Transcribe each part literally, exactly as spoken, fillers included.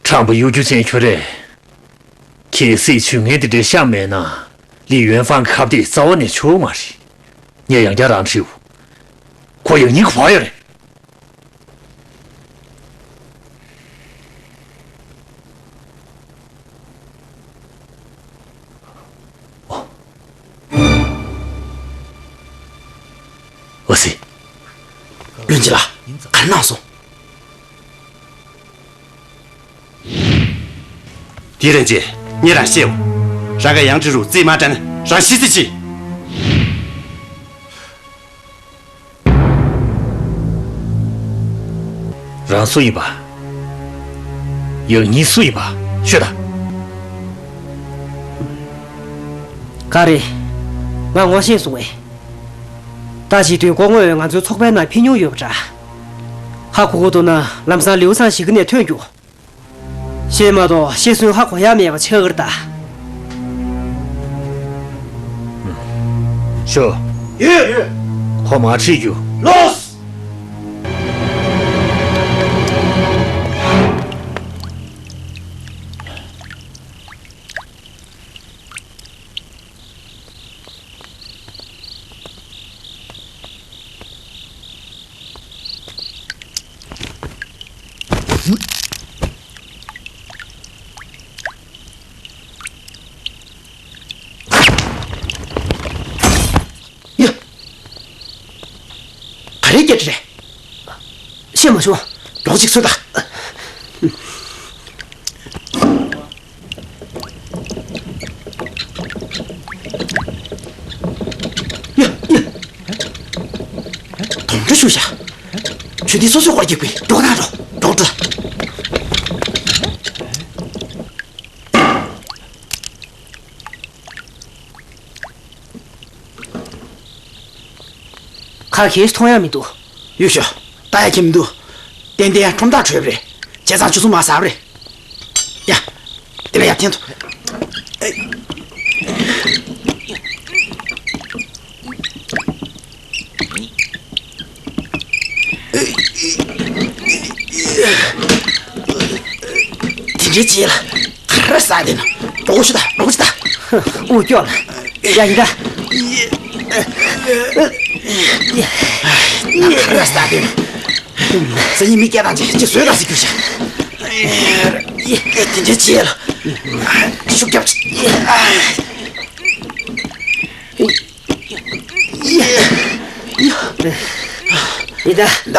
ཁྲམ་པ་གཡོ་སྒྱུ་ཅན་ཁྱོད་རེད། ཁྱེད་སྲིད་བྱུས་ངན་དེ་འདྲའི་བཤམས་མེད་ན། ལི་ཡོན་ཧྥང་གི་ཁ་གཏད་རྩ་བ་ནས་ཆོག་མ་རེད། ངས་ཡང་བསྐྱར་རང་དྲིའོ། ཁོ་ཡང་སྙིང་གི་བག་ཡོད་རེད། འོ་སི། བློན་ཆེན་ལགས། ག་རེ་གནང་སོང་། དེ་རིན་ཆེན། ངས་རང་བཤད་འོ། རང་ག་ཡང་ཁྲི་རུ་རྩིས་མ་དྲན་ན་རང་ཤི་རྩིས་ཆི། རང་སུ་ཡིན་པ། ཡང་སྙིང་སུ་ཡིན་པ་ཤོད་དང་། ག་རེ། ང་ངོ་ཤེས་སོང་ངས། ད་བྱེད་དུས་སྐུ་ངོ་ང་ཚོའི་ཚོགས་པའི་ནང་ཕེབས་མྱོང་ཡོད་པ་འདྲ། ཧ་གོ་གི་འདུག་ན་ལམ་སང་ལིའུ་ཚང་ཞིག་གི་ནས་ཐོན་རྒྱུ། ཤེས་མ་གཏོགས་ཤེས་སོན་ཧ་གོ་ཡ་མེད་པ་ཆགས་ཀྱི་རེད་ད། ཤོ། ཡོད། ཁོ་མ་ཁྲིད་རྒྱུ། ལོས། ཡ། ག་རེ་སྐད་ཆ་རེད། ཤེས་མ་བྱུང་། རོགས་ཅིག་གསོད་དང་། ཡ། ཡ། དོམ་ཁྲ་ཞུ་བྱ། ཆུ་དེ་སོ་སོའི་སྐོར་གྱི་བུ་འགྲོ་ན་འགྲོ་འགྲོ་འགྲོ། ཁ་གས་མཐོང་ཡ་མི་འདུག་ཡུལ་ཤོ། ལྟ་ཡ་ཁྱིམ་འདུག་ཏན་ཏན་ཁྲོམ་ཐག་ཆོད་པ་རེད། བྱས་ཙང་ཆུ་ཚོད་མ་ཟ་བ་རེད། ཡ། དེ་ལ་ཡར་འཐེན་ཐུབ། དེ་འདྲའི་རྗེས་ལ་ག་རེ་ཟ་བསྡད་ན། རོགས་ཞུ་ད། རོགས་ཞུ་ད། དབུགས་སྐྱོ་ལ། ཡ་ཡིན་ད། ག་རེ་ཟ་བསྡད་ན། སང་ཉིན་མི་སྐད་བཏང་ཅིག་ཅིག་བཟོས་དང་ཟེར་རྒྱུ་བྱ། དེ་འདྲའི་རྗེས་ལ་ཤུགས་རྒྱབ་ཅིག་ཡིན་ད། ད།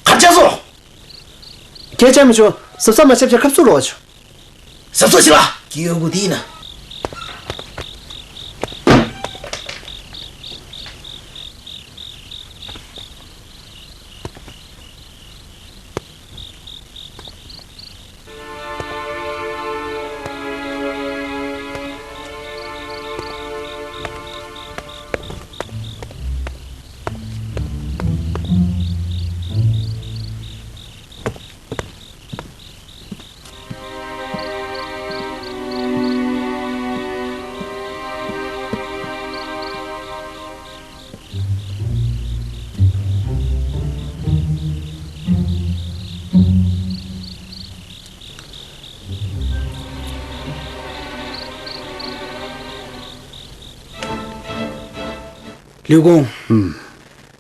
གར་ཆགས་སོང་། སྐད་ཆ་མི་བྱུང་། གཟབ་གཟབ་མ་བྱས་པ་བྱས་ཁབ་སུ་རོགས་བྱུང་། གཟབ་གཟབ་བྱེད་ལ། སྐྱེས་བུ་དེ་ཡིན་ན། ལིའུ་ཀུང་། ཨུམ།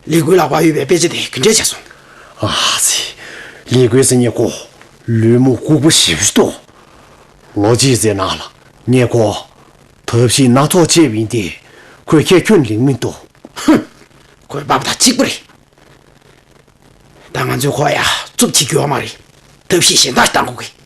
ལི་ཀུའི་ལག་པར་ཡོད་པའི་དཔེ་ཆ་དེ་ག་འདྲས་བྱས་སོང་། ཨ་ཙི། ལི་ཀུའི་ཟེར་མཁན་ཁོ་ལུས་མོ་ལྐུགས་པ་ཞེ་པོ་ཅིག་འདུག་ལོ་གཅིག་ཙམ་ནང་ལ་ངས་ཁོ་ཐབས་ཤེས་སྣ་ཚོགས་སྤྱད་པ་ཡིན་ཏེ། ཁོས་ཁས་ཁྱོན་ལེན་མི་འདུག་ཧུམ། ཁོའི་པ་ཕ་དང་གཅིག་པ་རེད། ད་ང་ཚོས་ཁོ་ཡ་རྩུབ་བྱེད་རྒྱུ་ཡོད་མ་རེད། ཐབས་ཤེས་གཞན་དག་ཞིག་གཏང་དགོས་ཀྱི།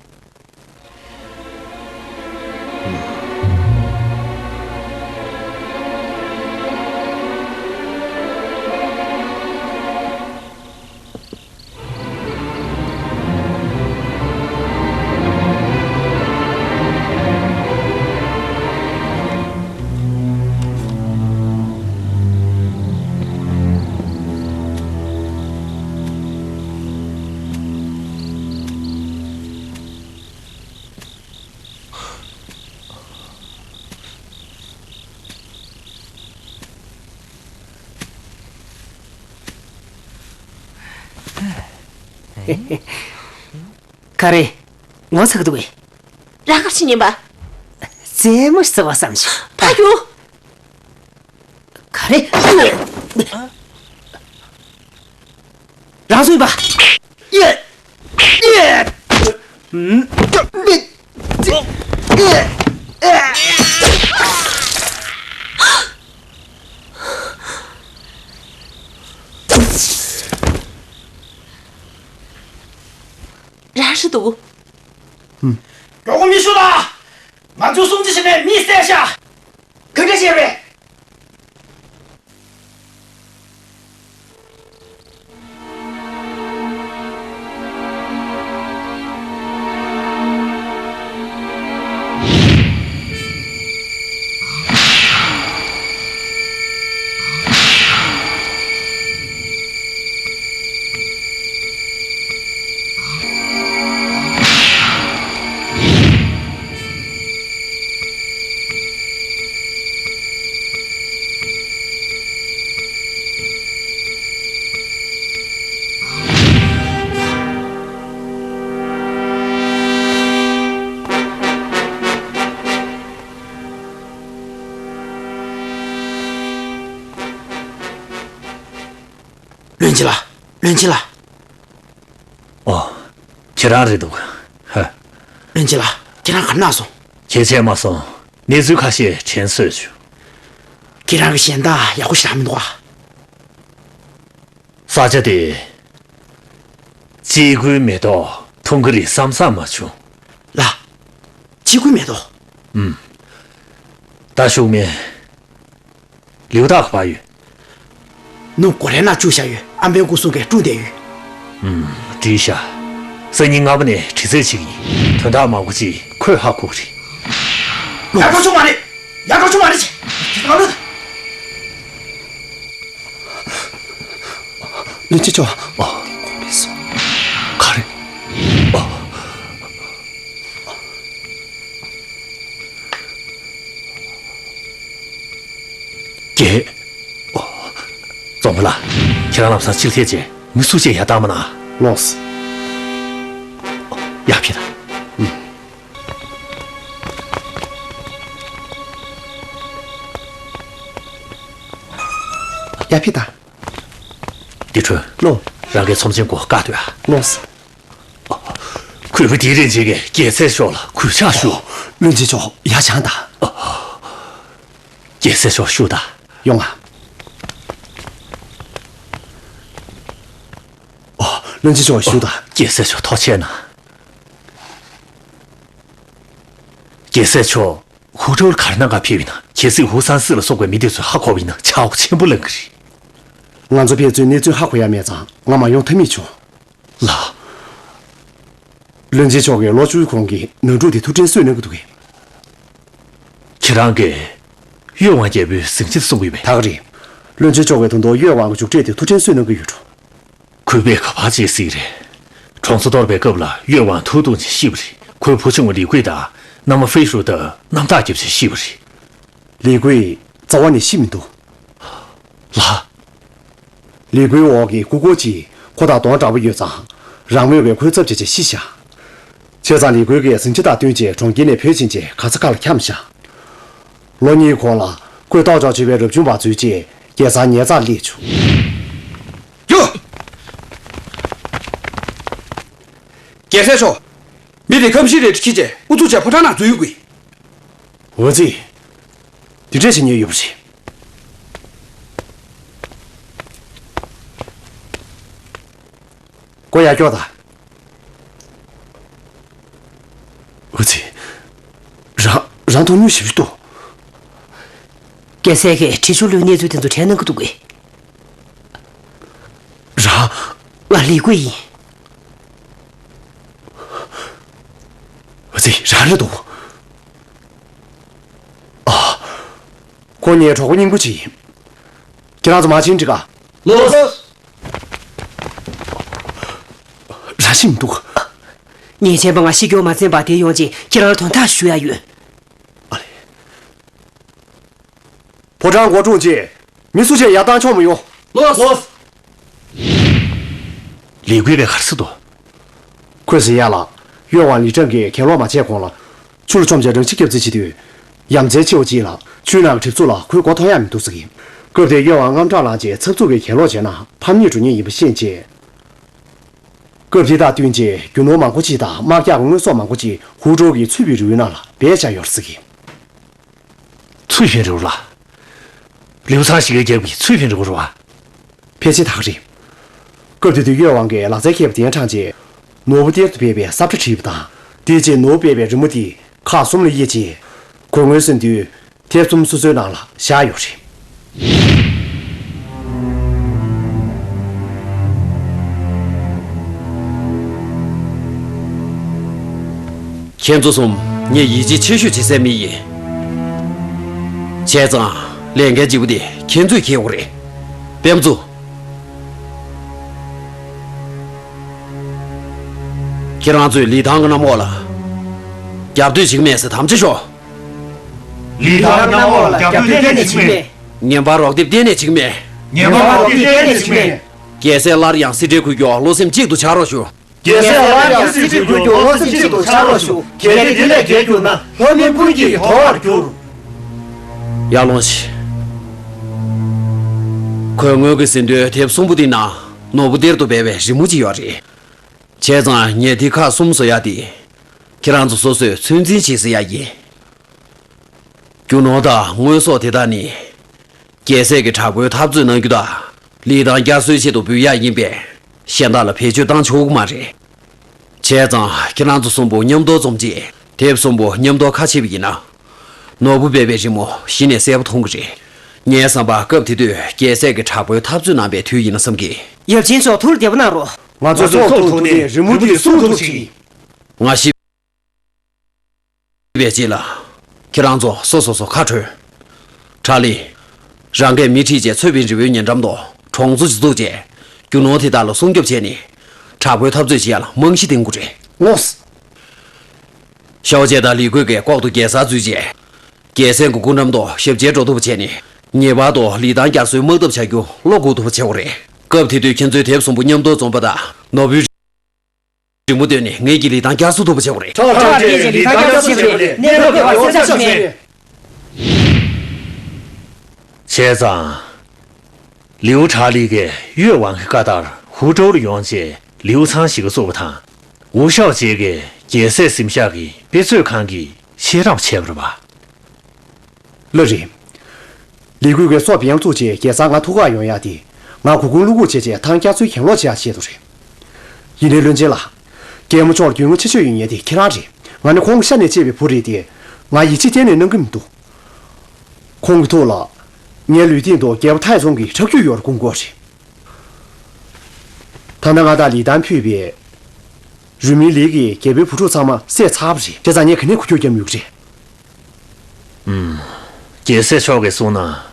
ག་རེ། ངོ་ཚ་གི་འདུག་གས། རང་ག་རེ་བྱེད་ཉན་པ། རྩེད་མོ་རྩེ་བ་བསམ་བྱུང་། ཕ་ཡུ། ག་རེ། རང་བཟོས་པ། ཡེ། ཡེ། རང་རེད་འདུག། མགྱོགས་པོ་མི་ཤོག་ལ། ང་ཚོ་སྲུང་བརྩི་བྱེད་མཁན་མི་བསད་ཤག། ག་འདྲ་བྱས་རེད། བློན་ཆེན་ལགས། བློན་ཆེན་ལགས། ཨོ། ཁྱེད་རང་རེད་འདུག། ཧ། བློན་ཆེན་ལགས། ཁྱེད་རང་ག་རེ་གནང་སོང་། གལ་ཆེ་མ་སོང་། གནས་ཚུལ་ཁ་ཤས་དྲན་གསོས་བྱུང་། ཁྱེད་རང་གི་གཞན་དག་ཡག་པོ་ཞེ་དྲག་མི་འདུག་ཨ། ས་ཆ་དེ་གཅིག་པུའི་མེ་ཏོག་མཐོང་གི་རེད་བསམ་བསམ་མ་བྱུང་། ལགས། གཅིག་པུའི་མེ་ཏོག། ཨུམ། ད་ཞུགས་མེད། ལིའུ་ཏག་ག་པར་ཡོད། ནུབ་གོ་རེ་ན་བཅུག་བཞག་ཡོད། ཨམ་བན་སྐུ་སྲུང་གིས་བཀྲུས་བསྡད་ཡོད། ཨུམ། བྲིས་ཤག། སང་ཉིན་སྔ་མོ་ནས་དྲི་རྩད་བྱེད་ཀྱི་ཡིན། དོན་དག་མང་པོ་ཅིག་ཁོས་ཧ་གོ་གི་རེད། ཡག་ག་བྱུང་མ་རེད། ཡག་ག་བྱུང་མ་རེད་ཅེ། དེ་གང་ལོས། བློན་ཆེན་མཆོག། ཨ། ག་རེ། ཨ། རྒྱལ། ཨ། རྫོང་དཔོན་ལགས། ཁྱེད་རང་ལམ་སང་ཕྱིར་ཐད་བྱས་མི་སུ་གཅིག་ཡར་བཏང་མ་གནང་། ལགས་སོ། ཡར་ཕེབས་དང་། ཡར་ཕེབས་དང་། ཏི་ཁྲོན། ལགས། རང་གིས་ཚོམས་ཆེན་སྐོར་བཀའ་སྡོད་ཨ། ལགས་སོ། གུས་པ་ཏི་རིན་ཆེན་གྱིས་རྒྱལ་སྲས་མཆོག་ལ་གུས་ཕྱག་ཞུ། བློན་ཆེན་མཆོག་ཡར་བྱོན་དང་། རྒྱལ་སྲས་མཆོག་བཞུགས་དང་། ཡོང་ང་། ཨོ། བློན་ཆེན་མཆོག་བཞུགས་དང་། རྒྱལ་སྲས་མཆོག་ཐུགས་རྗེ་གནང་། རྒྱལ་སྲས་མཆོག་ཧུའུ་ཀྲོའུ་ལ་ག་རེ་གནང་ག་ཕེབས་ཡིན་ན། གལ་སྲིད་ཧུའུ་སན་སི་ལ་སོགས་པའི་མི་དེ་ཚོས་ཧ་གོ་བ་ཡིན་ན་ཆག་སྒོ་ཆེན་པོ་ལངས་གི་རེད། ང་ཚོ་ཕན་ཚུན་གནས་ཚུལ་ཧ་གོ་ཡ་མེད་ཙང་ང་མ་ཡོང་ཐབས་མེད་བྱུང་། ལགས། བློན་ཆེན་མཆོག་གིས་ལོ་བཅུའི་གོང་གི་ནང་འཁྲུག་དེ་ཐུགས་ཕྲན་གསོས་གནང་གི་འདུག་གས། ཁྱེད་རང་གིས་གཡོད་ཝང་རྒྱལ་པོའི་གཟིམ་ཆ་དེ་གསུང་གི་ཡོད་པས། ད་ག་རེད། བློན་ཆེན་མཆོག་གིས་ད་དུང་གཡོད་ཝང་གི་མཇུག་འབྲས་དེ་ཐུགས་ཕྲན་གསོས་གནང་གི་ཡོད་འགྲོ། གུས་པས་ག་པར་བྱེད་སྲིད་རེད། གྲོང་ཚོ་གཏོར་བའི་སྐབས་ལ་གཡོད་ཝང་ཐུགས་གདུང་ནས་ཤི་བ་རེད། ཁོའི་བུ་ཆུང་བ་ལི་ཀུའེ་དང་མནའ་མ་ཧྥེ་ཧྲུའུ་དང་གནམ་བདག་རྒྱབ་བྱས་ཤི་བ་རེད། ལི་ཀུའེ་རྩ་བ་ནས་ཤི་མི་འདུག། ལགས། ལི་ཀུའེ་འོག་གི་སྐུ་འཁོར་གཅིག་ཁོ་དང་གདོང་འདྲ་པོ་ཡོད་ཙང་། རང་མོས་པས་ཁོའི་ཚབ་བྱས་བྱས་ཤི་ཤག། བྱས་ཙང་ལི་ཀུའེ་གིས་གཟིམ་ཆ་དང་བསྟུན་བྱས་གྲོང་ཁྱེར་ནས་བུད་ཕྱིན་བྱས་ག་ས་ག་ལ་འཁྱམས་ཤག། ལོ་གཉིས་གོང་ལ་ཁོས་རྟོགས་འཇོག་བྱས་པའི་རབ་བྱུང་བ་འཛུལ་རྗེས་རྒྱལ་ཚང་ཉེ་ཚར་སླེབས་བྱུང་། རྒྱུགས། རྒྱལ་སྲས་མཆོག། མི་དེ་ཁམས་ཤིང་རལ་གྲི་འཁྱེར་བྱས་ཨུ་ཚུགས་བྱས་ཕོ་བྲང་ནང་འཛུལ་ཡོང་གི། འོ་ཙི། འདི་འདྲས་བྱེད་ཉེན་ཡོད་པ་རེད། སྒོ་ཡར་ཀྱོག་དང་། འོ་ཙི། རང་རང་མཐོང་མྱོང་ཞིབ་ཞིབ་འདུག། རྒྱལ་སྲས་ཀྱིས་བྲིས་ཆུང་ལོའི་གནས་ཚུལ་དེ་ཚོ་དྲན་གནང་གི་འདུག་གས། རང་། ང་ལི་ཀུའེ་ཡིན། འོ་ཙི། རང་རེད་འདུག། ཨ། ཁོ་ངའི་གྲོགས་པོ་སྙིང་པོ་ཅིག་ཡིན། ཁྱེད་རང་ཚོ་མར་ཕྱིན་འགྲིག་ག། ལགས་སོ། རང་ཤི་མི་འདུག། ཉེས་ཅན་པ་ང་ཤི་སྐྱོ་མ་འཛེམ་པ་དེ་ཡོང་རྗེས་ཁྱེད་རང་ལ་དོན་དག་ཞུ་ཡ་ཡོད། ཨ་ལེ། ཕོ་བྲང་སྒོ་དྲུང་བཅས་མི་སུ་ཞིག་ཡར་བཏང་ཆོག་མི་ཡོང་། ལགས་སོ། ལི་ཀུའེ་གིས་ག་རེ་ཟེར་འདུག། ཁོས་ཟེར་ཡ་ལ། གཡོད་དབང་ལི་ཀྲང་གིས་གྱེན་ལོག་མ་བྱས་གོང་ལ། ཆུ་ལ་མཆོངས་བྱས་རང་ཤི་བརྒྱབ་རྩིས་བྱེད་དུས། ཡ་མཚན་ཆེ་བོ་ཅིག་ལ་ཆུའི་ནང་གི་གྲིབ་ཚུལ་ལ་ཁོའི་མགོ་མཐོང་ཡ་མི་འདུག་ཟེར་གི། སྐབས་དེར་གཡོད་དབང་དངངས་སྐྲག་ལངས་རྗེས་འཚབ་འཚུབ་ཀྱིས་གྱེན་ལོག་བྱས་ན་ཕམ་ཉེས་འགྲོ་ཉེན་ཡིན་པ་ཤེས་རྗེས། སྐབས་དེ་དང་བསྟུན་རྗེས་རྒྱུ་ནོར་མང་པོ་ཅིག་དང་དམག་རྒྱགས་ཀྱི་དངོས་ཟོག་མང་པོ་ཅིག་ཧུའུ་ཀྲོའུ་གི་ཚུད་པའི་རི་བོའི་ནང་ལ་སྦས་བཞག་ཡོད་རེད་ཟེར་གི། ཚུད་པའི་རི་བོ་ལ། ལིའུ་ཚང་ཞིག་གི་རྒྱབ་ཀྱི་ཚུད་པའི་རི་བོ་རེད་བ། ཕལ་ཆེར་ད་ག་རེད། སྐབས་དེ་དུས་གཡོད་དབང་གིས་ལག་རྩལ་མཁས་པ་དེ་འཕྲང་རྗེས། ནོར་བུ་གཏེར་དུ་སྦས་པའི་ས་ཁྲ་བྲིས་པ་དང་། དེ་རྗེས་ནོར་བུ་སྦས་པའི་རི་མོ་དེ་ཁག་གསུམ་ལ་དབྱེ་རྗེས། གོ་ངོས་ཟིན་དུས། དེབ་གསུམ་སོ་སོའི་ནང་ལ་བཞག་ཡོད་རེད། ཁྱེད་ཚོ་གསུམ་ངས་ཡིད་ཆེས་ཆེ་ཤོས་བྱེད་སའི་མི་ཡིན། བྱས་ཙང་ལས་འགན་ལྗིད་པོ་དེ་ཁྱེད་ཚོས་འཁྱེར་དགོས་རེད། པད་མ་མཚོ། ཁྱེད་རང་ཚོས་ལི་ཐང་གི་གནམ་འོག་ལ་རྒྱབ་གཏོད་བྱེད་ཀྱི་མེད་ཟེར་དམ་བཅའ་ཤོག་ལི་ཐང་གི་གནམ་འོག་ལ་རྒྱབ་གཏོད་གཏན་ནས་བྱེད་ཀྱི་མེད། ངན་པ་རོགས་དེབ་གཏན་ནས་བྱེད་ཀྱི་མེད། ངན་པ་རོགས་དེབ་གཏན་ནས་བྱེད་ཀྱི་མེད། རྒྱལ་སྲས་སླར་ཡང་སྲིད་ཁྲིར་འཁོད་རྒྱུ་བློ་སེམས་གཅིག་ཏུ་ཆགས་རོགས་ཞུ། རྒྱལ་སྲས་སླར་ཡང་སྲིད་ཁྲིར་འཁོད་རྒྱུ་བློ་སེམས་གཅིག་ཏུ་ཆགས་རོགས་ཞུ། གལ་ཏེ་འདི་ལས་བརྒལ་གྱུར་ན་ལྷོ་མི་ཀུན་གྱིས་དོར་བར་འགྱུར། ཡར་ལོངས་ཤིག་ཁོས་ངོས་ཀྱིས་ཟིན་དུས་དེབ་གསུམ་པོ་དེའི་ནང་ནོར་བུ་གཏེར་དུ་སྦས་པའི་རི་མོ་ཅིག་ཡོད་རེད། བྱས་ཙང་ངས་དེ་ཁག་གསུམ་བཟོ་ཡ་དེ། ཁྱེད་རང་ཚོ་སོ་སོས་ཚོད་འཛིན་བྱེད་ཟེར་ཡ་ཡིན། རྒྱུ་ནོར་དང་དངོས་ཟོག་དེ་དག་ནི། རྒྱལ་སྲས་ཀྱི་དྲག་པོའི་འཐབ་རྩོད་གནང་རྒྱུ་དང་། ལི་ཐང་བསྐྱར་གསོའི་ཆེད་དུ་འབུལ་ཡ་ཡིན་པས། གཞན་དག་ལ་བེད་སྤྱོད་བཏང་ཆོག་གི་མ་རེད། བྱས་ཙང་ཁྱེད་རང་ཚོ་གསུམ་པོ་མཉམ་དུ་འཛོམས་རྗེས་དེབ་གསུམ་པོ་མཉམ་དུ་ཁ་ཕྱེ་བ་ཡིན་ན། ནོར་བུ་སྦས་པའི་རི་མོ་གཞི་ནས་གསལ་པོ་མཐོང་གི་རེད། ངའི་བསམ་པར་སྐབས་དེ་དུས་རྒྱལ་སྲས་ཀྱི་དྲག་པོའི་འཐབ་རྩོད་གནང་པའི་དུས་ཡིན་ན་བསམ་གི། ཡབ་ཆེན་མཆོག་ཐུགས་ལ་བདེ་པོ་གནང་རོགས། ང་ཚོ་སྲོག་ཐོག་ཐུག་ནས་རི་མོ་འདི་སྲུང་ཐུབ་ཅིག་ང་ཤི་བའི་རྗེས་ལ། ཁྱེད་རང་ཚོ་སོ་སོ་སོ་ཁ་གྲོལ། ཁྲ་ལི། རང་གིས་མི་ཁྲིད་བྱས་ཚུད་པའི་རི་བོའི་ཉེ་འགྲམ་དུ་གྲོང་ཚོ་ཅིག་བཙུགས་རྗེས། རྒྱུ་ནོར་དེ་དག་ལ་སྲུང་སྐྱོབ་བྱས་ནས། དྲག་པོའི་འཐབ་རྩོད་བྱེད་ཡ་ལ་རྨང་གཞི་འདིང་དགོས་རེད། ངོ་། ཤའོ་ཅེ་དང་ལི་ཀུའེ་གིས་ལྐོག་ཏུ་རྒྱལ་སར་འཛུལ་རྗེས། རྒྱལ་སྲས་ཀྱི་སྐུ་འགྲམ་དུ་ཞབས་ཕྱི་འགྲོ་ཐུབ་པ་བྱས་ནས། ངེས་པར་དུ་ལི་ཐང་བསྐྱར་གསོའི་དམག་འཐབ་བྱ་རྒྱུ་བློ་འགུག་ཐུབ་པ་བྱེད་དགོས་རེད། སྐབས་དེ་དུས་ཁྱེད་ཚོས་དེབ་གསུམ་པོ་མཉམ་དུ་འཛོམས་པ་དང་ནོར་བུའི་རི་མོ་བཏོན་ནས་ངེད་ཀྱིས་ལི་ཐང་བསྐྱར་གསོ་ཐུབ་པ་བྱེད་དགོས་རེད། ཁྲག་ཁྲག་ཁྲིག་ཅིག་ལི་ཐང་བསྐྱར་གསོ་བྱེད་པ་ལས་གནས་སྐབས་ཀྱི་བར་སེམས་ཆགས་ཤིག་མེད། བྱས་ཙང་། ལིའུ་ཁྲ་ལི་གིས་གཡོད་དབང་གི་བཀའ་ལྟར་ཧུའུ་ཀྲོའུ་ལ་ཡོང་རྗེས་ལིའུ་ཚང་ཞིག་ག་བཙུགས་པ་དང་། ཝུ་ཤའོ་ཅེ་གིས་རྒྱལ་སྲས་གཟིམ་ཤག་གི་དཔེ་མཛོད་ཁང་གི་ཤེས་རམས་བྱས་པ་རེད་པ། ལགས་རེད། ལི་ཀུའེ་གིས་སོག་བེང་བཙུགས་རྗེས་རྒྱལ་སར་ང་ཐུག་ག་ཡོང་ཡ་དེ། ང་གུར་གུམ་བླུག་གུག་བྱས་རྗེས་ཐང་བསྐྱར་གསོའི་གྱེན་ལོག་བྱེད་ཡ་ཆེད་དུ་རེད། ཡིན་ནའི་བློན་ཆེན་ལགས། རྒྱལ་མོ་མཆོག་ལ་རྒྱུས་མངའ་ཆེ་ཤོས་ཡོད་མཁན་དེ་ཁྱེད་རང་རེད། ང་ནི་ཁོང་གི་ཤ་ནས་སྐྱེས་པའི་བུ་རེད་དེ། ང་ཡིད་ཆེས་གཏན་ནས་གནང་གི་མི་འདུག་ཁོང་གི་ཐུགས་ལ། ངའི་ལུས་སྟེང་དུ་རྒྱལ་པོ་ཐའི་ཙུང་གི་ཁྲག་རྒྱུན་ཡོད་རེད་དགོངས་དགོས་རེད། ད་ལྟ་ང་དང་ལི་ཐང་ཕུད་པའི། རུས་མིང་ལི་གིས་རྒྱལ་པོའི་བུ་ཕྲུག་ཚང་མ་བསད་ཚར་བ་རེད། བྱས་ཙང་ངས་ག་ནས་འགུལ་སྐྱོད་བརྒྱབ་ཡོད་ཀྱི་རེད། ཨུམ། རྒྱལ་སྲས་མཆོག་གིས་གསུངས་ན།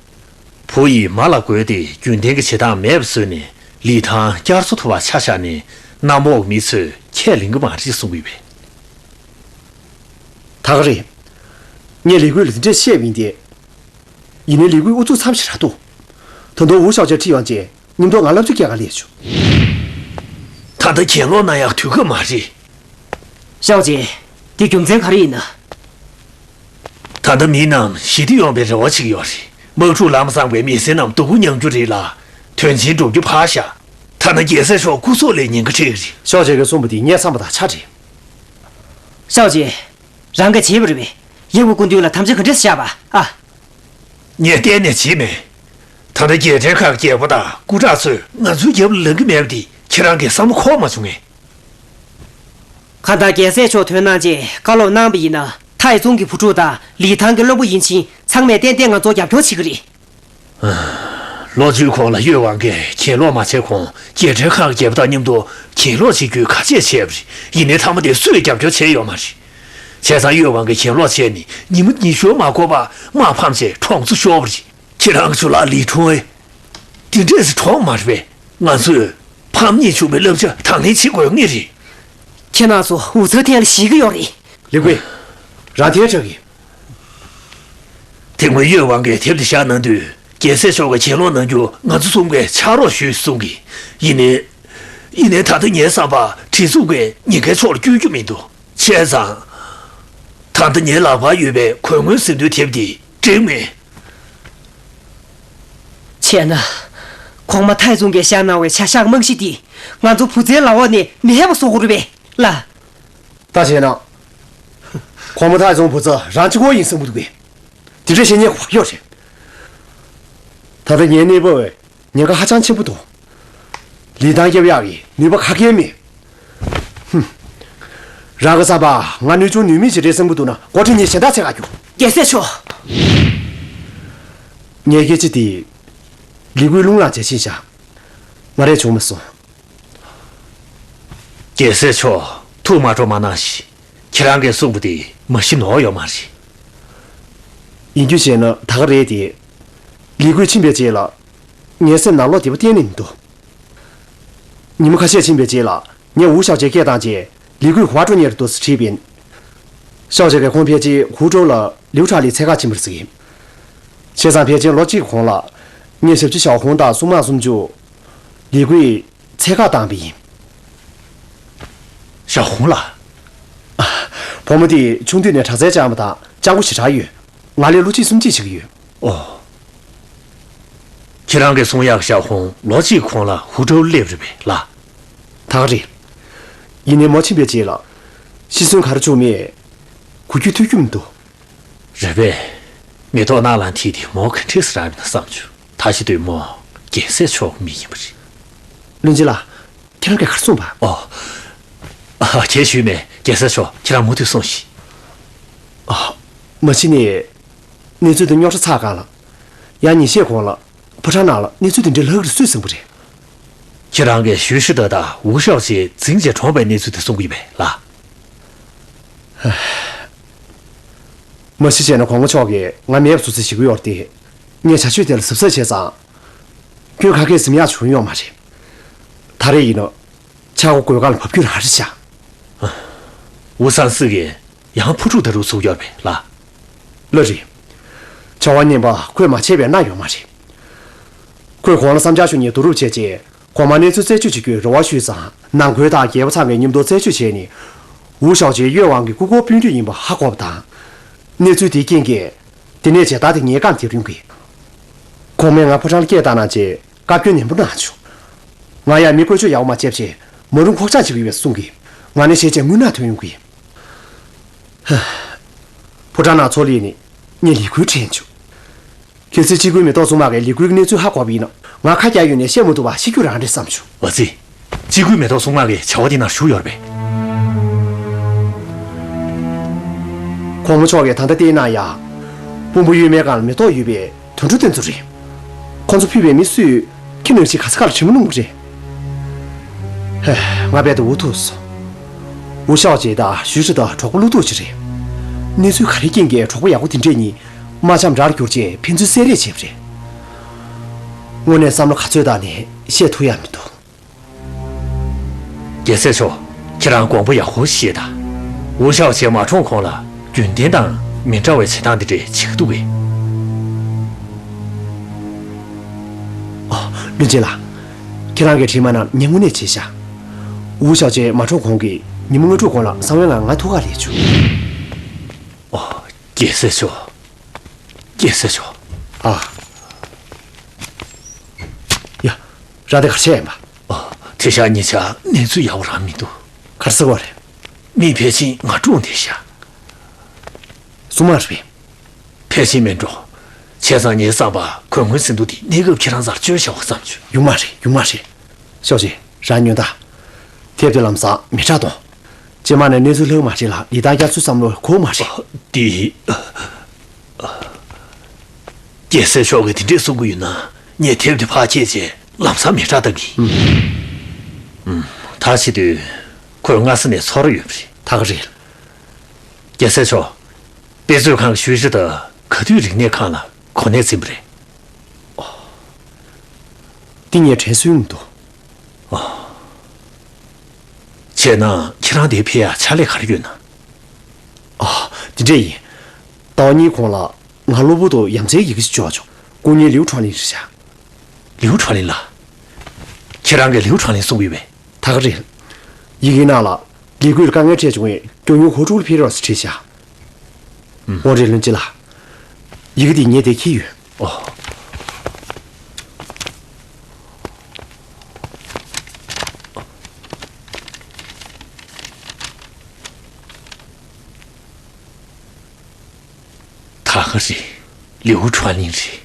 བུ་ཡིས་མ་ལ་རྒོལ་ཏེ་རྒྱུན་ལྡན་གྱི་བྱེད་སྟངས་མེད་པ་བཟོས་ནས་ལི་ཐང་བསྐྱར་གསོ་ཐུབ་པ་ཆ་བཞག་ནས་གནམ་འོག་མི་ཚོས་ཁས་ལེན་གྱི་མ་རེད་གསུང་གི་ཡོད་པས། ད་ག་རེད། ངས་ལི་ཀུའེ་ལ་དེ་འདྲས་བཤད་པ་ཡིན་ཏེ། ཡིན་ནའི་ལི་ཀུའེ་ཨུ་ཚུགས་མཚམས་ཤིག་རག་འདུག་ད་དུང་ཝུ་ཤའོ་ཅེ་ཁྲིད་ཡོང་རྗེས་མཉམ་དུ་ང་བསླབ་བྱ་སྐྱེལ་ག་སླེབས་བྱུང་། ད་ལྟ་གྱེན་ལོག་གནང་ཡག་དུས་སྐབས་མ་རེད། ཤའོ་ཅེ། དེ་རྒྱུ་མཚན་ག་རེ་ཡིན་ན། ད་ལྟ་མི་རྣམས་ཞི་བདེ་ཡོང་བའི་རེ་བ་བྱེད་ཀྱི་ཡོད་རེད། དམག་འཁྲུག་ལམ་སང་བའི་མི་སེར་རྣམས་སྡུག་པོ་མྱོང་རྒྱུ་རེད་ལ། དོན་ཆེན་སྒྲུབ་རྒྱུ་ཕར་བཞག་ཐ་ན་རྒྱལ་སྲས་མཆོག་སྐུ་སྲོག་ལ་ཉེན་ཁ་འཕྲད་ཀྱི་རེད། ཤའོ་ཅེ་གིས་གསུངས་པ་དེ་ངས་བསམ་པ་དང་ཆ་འདྲ། ཤའོ་ཅེ། རང་གིས་བྱས་པ་རེད་པས། ཡབ་ཀྱི་སྐུ་མདུན་ལ་དམ་བཅའ་ག་འདྲས་བཞག་པ་ཨ། ངས་གཏན་ནས་བྱས་མེད། ད་ལྟ་རྒྱལ་ཕྲན་ཁག་གི་རྒྱལ་པོ་དང་སྐུ་དྲག་ཚོས་ང་ཚོའི་རྒྱབ་ལ་ལངས་ཀྱི་མེད་པ་དེ་ཁྱེད་རང་གིས་བསམ་བློ་འཁོར་མ་བྱུང་ངས། གང་ལྟར་རྒྱལ་སྲས་མཆོག་དོན་གནང་རྗེས་བཀའ་སློབ་གནང་བ་ཡིན་ན་ཐའི་ཙུང་གི་བུ་ཕྲུག་དང་ལི་ཐང་གི་བློན་པོ་ཡིན་ཕྱིན་ཚང་མས་ཏན་ཏན་ང་ཚོར་རྒྱབ་སྐྱོར་བྱེད་ཀྱི་རེད། ལོ་བཅུའི་གོང་ལ་གཡོད་དབང་གིས་གྱེན་ལོག་མ་བྱས་གོང་རྒྱལ་ཕྲན་ཁག་གི་རྒྱལ་པོ་དང་མཉམ་དུ་གྱེན་ལོག་བྱེད་རྒྱུའི་ཁ་ཆད་བྱས་པ་རེད། ཡིན་ནའི་མཐའ་མ་དེ་སུས་རྒྱབ་སྐྱོར་བྱས་ཡོད་མ་རེད། བྱས་ཙང་གཡོད་དབང་གིས་གྱེན་ལོག་བྱས་ནས་ཉི་མ་ཉི་ཤུ་མ་འགོར་བར་དམག་ཕམ་བྱས་གྲོང་ཚོ་ཤོར་བ་རེད། ཁྱེད་རང་ཚོ་ལ་ལི་ཁྲུང་ཨེ། དེ་འདྲས་སུ་གྲོངས་མ་རེད་པས། ང་ཚོས་ཕམ་ཉེས་བྱུང་བའི་བསླབ་བྱ་དང་ལེན་བྱེད་དགོས་ངེས་རེད། ཁྱེད་རྣམ་ཚོ་འུ་ཚོའི་ཐད་ལ་ཞིག་གི་ཡོད་རེད། ལི་ཀུའེ། རང་ཐལ་དྲགས་ཀྱི། དེ་སྔོན་གཡོད་དབང་གིས་དེབ་དེ་བཞག་གནང་དུས་རྒྱལ་སྲས་མཆོག་གིས་གྱེན་ལོག་གནང་རྒྱུ་ང་ཚོ་གསུམ་གས་ཕྱག་རོགས་ཞུས་གསུང་གི། ཡིན་ནའི། ཡིན་ནའི་ད་ལྟ་ངའི་བསམ་པར་བྲེལ་འཚུབ་ཀྱིས་ཉེན་ཁའི་ཕྱོགས་ལ་བསྐྱོད་རྒྱུ་མི་འདུག་བྱས་ཙང་། ད་ལྟ་ངའི་ལག་པར་ཡོད་པའི་གོས་སྔོན་ཟིན་ཐོའི་དེབ་འདི་འགྲིག་མེད། བྱས་ན། གོང་མ་ཐའི་ཙུང་གིས་བཞག་གནང་བའི་བྱ་གཞག་རྨང་གཞི་འདི་ང་ཚོ་བུ་བཙའི་ལག་འོག་ནས་མི་ཕེབས་པ་བཟོ་དགོས་རེད་པས་ལགས། ད་བྱས་ན། གོང་མ་ཐའི་ཙུང་བུ་བཙའ་རང་གཅིག་པོ་ཡིན་བསམ་གྱི་འདུག་གས། དེ་འདྲ་བཤད་ཉན་གོ་ཡོད་རེད། ད་ལྟ་ངའི་གནས་བབ་ཉེན་ཁ་ཧ་ཅང་ཆེན་པོ་འདུག་ལི་ཐང་རྒྱབ་ཡག་གི་ནུས་པ་ག་གེ་མེད། ཧུམ། རང་གི་བསམ་པར་ང་ནུས་ཆུང་ནུས་མེད་ཅིག་རེད་བསམ་གྱི་འདུག་ན་འགོ་ཁྲིད་ངས་གཞན་དག་འཚོལ་ག་རྒྱུགས། རྒྱལ་སྲས་མཆོག་ངའི་སྐད་ཆ་དེ། ལི་ཀུའི་རླུང་ལངས་བྱས་ཕྱིན་བཞག་ང་རས་བྱུང་མ་སོང་། རྒྱལ་སྲས་མཆོག་ཐུགས་མ་སྤྲོ་མ་གནང་ཞིག་ཁྱེད་རང་གིས་གསུངས་པ་དེ་མ་གཞི་ནོར་ཡོད་མ་རེད། ཡིན་རྒྱུ་བྱས་ན་ད་ག་རེད་དེ། ལི་ཀུའི་ཕྱིན་པའི་རྗེས་ལ། ངའི་སེམས་ནང་བློ་བདེ་པོ་གཏན་ནས་མི་འདུག་ཉིན་མོ་ཁ་ཤས་ཕྱིན་པའི་རྗེས་ལ་ངས་ཝུ་ཞའོ་ཅེ་སྐད་བཏང་རྗེས་ལི་ཀུས་ག་པར་འགྲོ་མཁན་རེད་འདུག་ཟེར་དྲིས་པས། ཞའོ་ཅེ་གིས་ཁོང་ཕལ་ཆེར་ཧུའུ་ཀྲོའུ་ལ་ལིའུ་ཁྲང་ལི་འཚོལ་ག་ཕྱིན་པ་རེད་ཟེར་གྱིས། བྱས་ཙང་ཕལ་ཆེར་ལོ་གཅིག་གོང་ལ་ངས་ཞབས་ཕྱི་ཞའོ་ཧུང་དང་སྲུང་མ་སུམ་ཅུ། ལི་ཀུས་འཚོལ་ག་བཏང་བ་ཡིན། ཞའོ་ཧུང་ལགས། བུ་མོ་དེ་ཆུང་དུས་ནས་དྲག་རྩལ་སྦྱངས་པ་དང་སྤྱང་པོ་ཞེ་དྲག་ཡོད། ང་ལས་ལོ་གཅིག་གསུམ་གཅིག་ཆེ་གི་ཡོད། ཨོ། ཁྱེད་རང་གིས་གསུང་ཡག་ཞའོ་ཧུང་ལོ་གཅིག་གོང་ལ་ཧུའུ་ཀྲོའུ་སླེབས་རེད་པས་ལགས། ད་ག་རེད། ཡིན་ནའི་མོ་ཕྱིན་པའི་རྗེས་ལ། ཤི་གསོན་ག་རེ་བྱུང་མེད། གོ་རྒྱུ་ཐོས་རྒྱུ་མི་འདུག་རེད་པས། མེ་ཏོག་ནགས་ལ་འཐིལ་ཏེ་མོ་ག་འདྲས་སེ་རག་ཡོད་ན་བསམ་བྱུང་། ད་ཤི་དུས་མོ་རྒྱལ་སྲས་མཆོག་གི་མི་ཡིན་པ་རེད། བློན་ཆེན་ལགས། ཁྱེད་རང་གིས་ག་རེ་གསུངས་པ། ཨོ། ཨ། གྱེས་ཞུས་མེད། རྒྱལ་སྲས་མཆོག་ཁྱེད་རང་མུ་མཐུད་གསུངས་ཤིག་ཨ། མ་གཞི་ནས། གནས་ཚུལ་དེ་རྙོག་དྲ་ཚ་གང་ལ། ཡང་ཉིན་ཤས་གོང་ལ། ཕོ་བྲང་ནང་ལ་གནས་ཚུལ་དེ་འདྲའི་ལྷག་གི་རེད་སུས་གསུངས་པ་རེད། ཁྱེད་རང་གིས་ཞུས་ཧྲི་ཏེ་དང་ཝུ་ཞའོ་ཅེ་འཛིང་བྱས་གྲོངས་པའི་གནས་ཚུལ་དེ་གསུང་གི་ཡོད་པས་ལགས། མ་གཞི་བྱས་ན་གོང་མ་མཆོག་གིས་ང་མེད་པ་བཟོ་རྩིས་བྱེད་ཀྱི་ཡོད་རེད་དེ། ངས་བྱ་སྤྱོད་དེ་ལ་གཟབ་གཟབ་བྱས་ཙང་། སྐྱོན་ག་གེ་འཛེམ་ཡག་བྱུང་ཡོད་མ་རེད། ད་རེས་ཡིན་ན། ཆག་སྒོ་བགོ་སྒང་ལ་བབས་རྒྱུ་རང་རེད་ཤག་ཝུ་སང་སི་གིས་ཡང་ཕོ་ཕྲུག་ད་རུང་ཚུགས་ཡོད་རེད་པས་ལགས། ལགས་རེད། བྱ་བ་ངན་པ་ཁོས་མ་བྱས་པའི་གནས་ཡོད་མ་རེད། ཁོས་གོང་ལ་བསམ་འཆར་ཞུ་མཁན་བསྡུ་རུབ་བྱས་རྗེས་གོང་མར་གནས་ཚུལ་རྩད་གཅོད་བྱེད་རྒྱུའི་རེ་བ་ཞུས་ཙང་ནང་ཁུལ་དང་རྒྱལ་པོ་ཚང་མས་མཉམ་དུ་རྩད་གཅོད་བྱས་ནས། ཝུ་ཞའོ་ཅེ་གཡོད་དབང་གིས་སྐུ་འཁོར་དཔོན་རིགས་ཡིན་པ་ཧ་གོ་བ་དང་། གནས་ཚུལ་དེའི་རྐྱེན་གྱིས། དེ་ནས་མཇལ་དར་དེ་ངའི་རྐང་དེར་ཡོང་གི། གོང་མས་ང་ཕོ་བྲང་ལ་སྐད་བཏང་གནང་རྗེས་བཀའ་བཀྱོན་ནན་པོ་གནང་བྱུང་། ང་ཡང་མི་བཀོལ་སྤྱོད་ཡག་པོ་མ་བྱས་པ་བྱས་མ་རུང་ཁོག་ཆག་བྱེད་ཀྱི་ཡོད་པས་གསུང་གི། ང་ནི་ཞེ་ཆེ་དངུལ་ནག་ཐོན་ཡོང་གི། ཧ། ཕོ་བྲང་ནང་ཚོགས་ལས་ནས་ངས་ལི་ཀུའི་དྲན་བྱུང་། གལ་སྲིད་གཅིག་པུའི་མེ་ཏོག་སྲུང་མ་གིས་ལི་ཀུའི་གནས་ཚུལ་ཧ་གོ་བ་ཡིན་ན་ང་ཁ་རྒྱག་ཡོང་ནས་བཤད་མ་ཐུབ་པ་ཤི་རྒྱུ་རང་རེད་བསམ་བྱུང་། ཨ་ཙི། གཅིག་པུའི་མེ་ཏོག་སྲུང་མ་གི་བྱ་བ་འདི་ནང་ཞུགས་ཡོད་རེད་པས། གོང་མ་མཆོག་གིས་ད་ལྟ་བལྟས་ན་ཡང་། དཔོན་པོ་གཡོན་མའི་སྒང་ལ་མེ་ཏོག་ཡོད་པའི་དུད་འགྲོ་དེ་ཚོ་རེད། ཁོ་ཚོ་ཕུད་པའི་མི་སུས་ཁྱི་ནང་བཞིན་ག་ས་ག་ལ་དྲི་མ་སྣོམ་གི་རེད། ཧེ། ང་རྦད་དེ་འུ་ཐུག་སོང་། ཝུ་ཞའོ་ཅེ་དང་ཞུས་ཧྲི་ཏེ་གྲོགས་པོ་བློ་སྡུག་ཅིག་རེད། གནས་ཚུལ་ག་རེའི་རྐྱེན་གྱིས་གྲོགས་པོ་ཡག་པོ་དེ་འདྲས་གཉིས་མ་འཆམ་དགྲར་གྱུར་རྗེས་ཕན་ཚུན་བསད་རེས་བྱས་པ་རེད། དངོས་གནས་བསམ་བློ་ག་ཚོད་བཏང་ནས་བཤད་ཐུབ་ཡ་མི་འདུག་རྒྱལ་སྲས་མཆོག་ཁྱེད་རང་དགོངས་པ་ཡག་པོ་བཞེས་དང་། ཝུ་ཞའོ་ཅེ་མ་གྲོངས་གོང་ལ་རྒྱུན་ལྡན་དང་མི་འདྲ་བའི་བྱེད་སྟངས་འདི་འདྲས་བྱེད་ཀྱི་འདུག་གས། ཨོ། བློན་ཆེན་ལགས། ཁྱེད་རང་གིས་དྲིས་མ་གནང་ངས་དངོས་གནས་བྱས་ཤག་ཝུ་ཞའོ་ཅེ་མ་གྲོངས་གོང་གི་ཉིན་མོ་ལྔ་དྲུག་གོང་ལ་གསང་བའི་ངང་ང་ཐུག་ག་སླེབས་བྱུང་། ཨོ། རྒྱལ་སྲས་མཆོག་རྒྱལ་སྲས་མཆོག་ཨ། ཡ། ར་དེ་ག་བྱས་ཡིན་པ། ཨོ། དེ་ཤག་ཉེ་ཆར་གནས་ཚུལ་ཡག་པོ་རང་མི་འདུག་ག་རེ་ཟེར་བ་རེད། མི་ཕལ་ཆེར་ང་སྒྲུང་འདི་ཤག་སྲུང་མ་རེད་པས། ཕལ་ཆེར་མིན་འགྲོ། བྱས་ཙང་ངའི་བསམ་པར་གོས་སྔོན་ཟིན་ཐོ་འདི་གནས་སྐབས་ཁྱེད་རང་རྩར་བཅོལ་བྱ་བ་བསམ་བྱུང་། ཡོང་མ་རེད། ཡོང་མ་རེད། ཞའོ་ཅེ། རང་ཉོན་དང་། དེབ་དེ་ལམ་སང་མེ་སྲེག་གཏོང་། རྗེས་མ་ནས་གནས་ཚུལ་ལྷག་མ་རེད་ལ་ལི་ཐང་རྒྱ་མཚོའི་བསམ་བློར་གོ་མ་རེད། འདི། རྒྱལ་སྲས་མཆོག་གིས་དེ་འདྲས་གསུང་གི་ཡོད་ན་ངས་དེབ་དེ་ཕར་བསྐྱལ་རྗེས་ལམ་སང་མེ་སྲེག་བཏང་གི། ཨུམ། ད་བྱེད་དུས་ཁོས་སྔ་ས་ནས་ཚོར་ཡོད་པ་རེད། ད་ག་རེད། རྒྱལ་སྲས་མཆོག་དཔེ་མཛོད་ཁང་གི་ཞུ་ཞི་ཏ་ག་དུས་རིག་གནས་ཁང་ལ་གོ་གནས་འཛིན་པ་རེད། འདི་ངས་དྲན་སོང་མི་འདུག་བྱས་ན་ཁྱེད་རང་འདིར་ཕེབས་ཡག་ཕྱག་ལས་ག་རེ་ཡོད་ན། ཨ། འདི་འདྲས་ཡིན། ཟླ་བ་གཉིས་གོང་ལ་ང་གློ་བུར་དུ་ཡ་མཚན་ཡི་གེ་ཞིག་འབྱོར་བྱུང་། སྐུ་ཉིད་ལིའུ་ཁྲང་ལིན་རེད་ཤག་ལིའུ་ཁྲང་ལིན་ལགས། ཁྱེད་རང་གིས་ལིའུ་ཁྲང་ལིན་གསུང་གི་ཡོད་པས། ད་ ད་ག་རེད། ཡི་གེའི་ནང་ལ་ལི་ཀུའི་དཀའ་ངལ་འཕྲད་བྱུང་བས་ཀྱང་ཡུན་ཧོ་ཀྲུའུ་ལ་ཕེབས་རོགས་ཞེས་བྲིས་བཞག་ཨུམ། འོ་རེད། བློན་ཆེན་ལགས། ཡི་གེ་འདི་ངས་དེ་འཁྱེར་ཡོད། ཨོ། ད་ག་རེད། ལིའུ་ཁྲང་ལིང་རེད།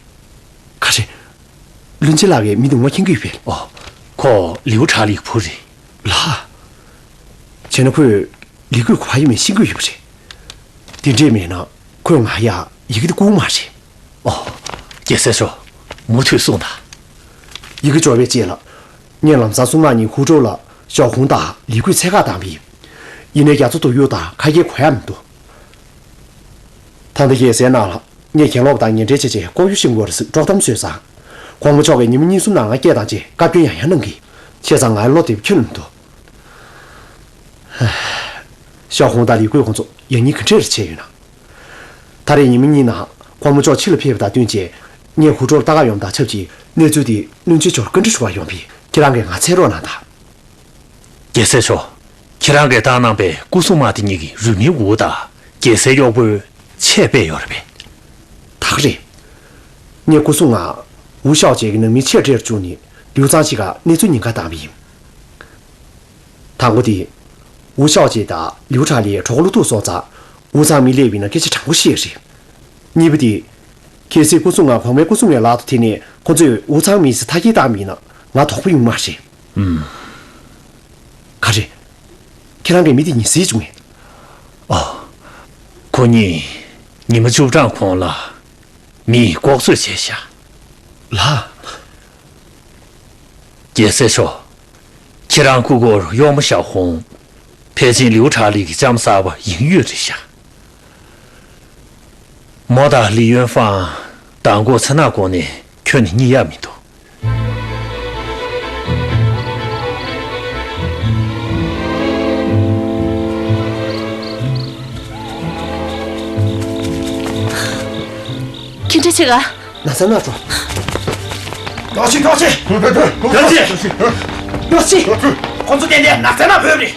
ག་རེ། བློན་ཆེན་ལགས་ཀྱིས་མི་དེ་ངོ་མཁྱེན་གྱི་ཡོད་པས། ཨོ། ཁོ་ལིའུ་ཁྲང་ལིའི་བུ་རེད། ལགས། བྱས་ན་ཁོས་ལི་ཀུའི་གོ་བ་ཡིན་མིན་ཤེས་ཀྱི་ཡོད་པ་རེད། དེ་འདྲས་མེད་ན་ཁོས་ང་ཡ་ཡི་གེ་དེ་བསྐུར་མ་རེད། ཨོ། རྒྱལ་སྲས་མཆོག། མུ་མཐུད་གསུངས་དང་། ཡི་གེ་འབྱོར་བའི་རྗེས་ལ། ངས་ལམ་སང་སྲུང་དམག་གཉིས་ཧུའུ་ཀྲོའུ་ལ་ཞའོ་ཧུང་དང་ལི་ཀུའི་འཚོལ་ག་བཏང་བ་ཡིན། ཡིན་ནའི་རྒྱ་མཚོ་རྡོ་གཡུག་དང་ཁ་གྱེས་གོ་ཡ་མི་འདུག་ད་ལྟ་རྒྱལ་སའི་ནང་ལ་ངས་གྱེན་ལོག་དང་ཉེ་འབྲེལ་བྱས་རྗེས་ལྐོག་གཡུ་ཤེས་དགོས་རེད་ཟེར་དཀྲོག་གཏམ་བཟོས་ཙང་། གོང་མ་མཆོག་གིས་ཉི་མ་གཉིས་གསུམ་ནང་ང་སྐད་བཏང་རྗེས་བཀའ་བཀྱོན་ཡང་ཡང་གནང་གི། བྱས་ཙང་ང་བློ་བདེ་པོ་ཁྱོན་ནས་མི་འདུག་ཞའོ་ཧུང་དང་ལི་ཀུའི་ཁོང་ཚོ་ཡང་སྙིང་ག་འདྲས་རེ་བྱས་ཡོད་ན། ད་རེས་ཉི་མ་གཉིས་ནང་གོང་མ་མཆོག་ཕྱི་ལ་ཕེབས་པ་དང་བསྟུན་བྱས། ངས་ཧུའུ་ཀྲོའུ་ལ་ལྟ་ག་ཡོང་དང་ཆབས་ཅིག་གནས་ཚུལ་དེ་བློན་ཆེན་མཆོག་བཀའ་འདྲི་ཞུ་བར་ཡོང་བས་ཁྱེད་རང་གིས་ང་འཚོལ་རོགས་གནང་དང་། རྒྱལ་སྲས་མཆོག། ཁྱེད་རང་གིས་བཏང་གནང་པའི་སྐུ་སྲུང་དམག་དེ་གཉིས་ཀྱི་རུས་མིང་འུ་དང་རྒྱལ་སྲས་གཡོག་པོའི་ཆས་སྤྲས་ཡོད་རེད་པས། ད་ག་རེད། ངས་སྐུ་སྲུང་ང་ཝུ་ཤའོ་ཅེ་གི་ནང་མིའི་ཆས་སྤྲས་རུ་བཅུག་ནས་ལིའུ་ཚང་ཞིག་ག་གནས་ཚུལ་ཉེན་ཁ་བཏང་བ་ཡིན། དང་པོ་དེ། ཝུ་ཤའོ་ཅེ་དང་ལིའུ་ཁྲང་ལི་གྲོགས་པོ་བློ་ཐུག་སོང་ཙང་ཝུ་ཚང་མི་སླེབས་པ་ཡིན་ན་སྐད་ཆ་དྲང་པོ་བཤད་རེད། གཉིས་པ་དེ། གལ་སྲིད་སྐུ་སྲུང་ང་གོང་མའི་སྐུ་སྲུང་ངའི་ལག་ཏུ་ཐེབས་ནས་ཁོ་ཚོས་ཝུ་ཚང་མི་ཚེ་མཐའ་སྐྱེལ་བཏང་བ་ཡིན་ན་ང་དོགས་པ་ཡོང་མ་རེད། ཨུམ། ག་རེ། ཁྱེད་རང་གིས་མི་དེ་ཉིད་གཟིགས་བྱུང་ངས། ཨོ། ཁོ་གཉིས་ཉི་མ་བཅུ་གྲངས་གོང་ལ་མིས་ལྐོག་གསོད་བྱས་ཤག་ལགས། རྒྱལ་སྲས་མཆོག། ཁྱེད་རང་སྐུ་སྒེར་གཡོག་མོ་ཞའོ་ཧུང་། ཕལ་ཆེར་ལིའུ་ཁྲང་ལི་གི་ལྕམ་གསར་པ་ཡིན་ཡོད་རེད་ཤག་མོ་དང་ལི་ཡོན་ཧྥང་མདང་དགོང་མཚན་ནག་གོང་ནས་ཁྱོན་ནས་རྙེད་ཡག་མི་འདུག་ཁྱེད་འདྲ་ཆེ་ག་ན་ཚ་ན་འགྲོ། ལོག་ཤིག་ལོག་ཤིག་ལོག་ཤིག་ལོག་ཤིག་ཁོ་ཚོ་ཏན་ཏན་ན་ཚ་ན་བོད་རེད།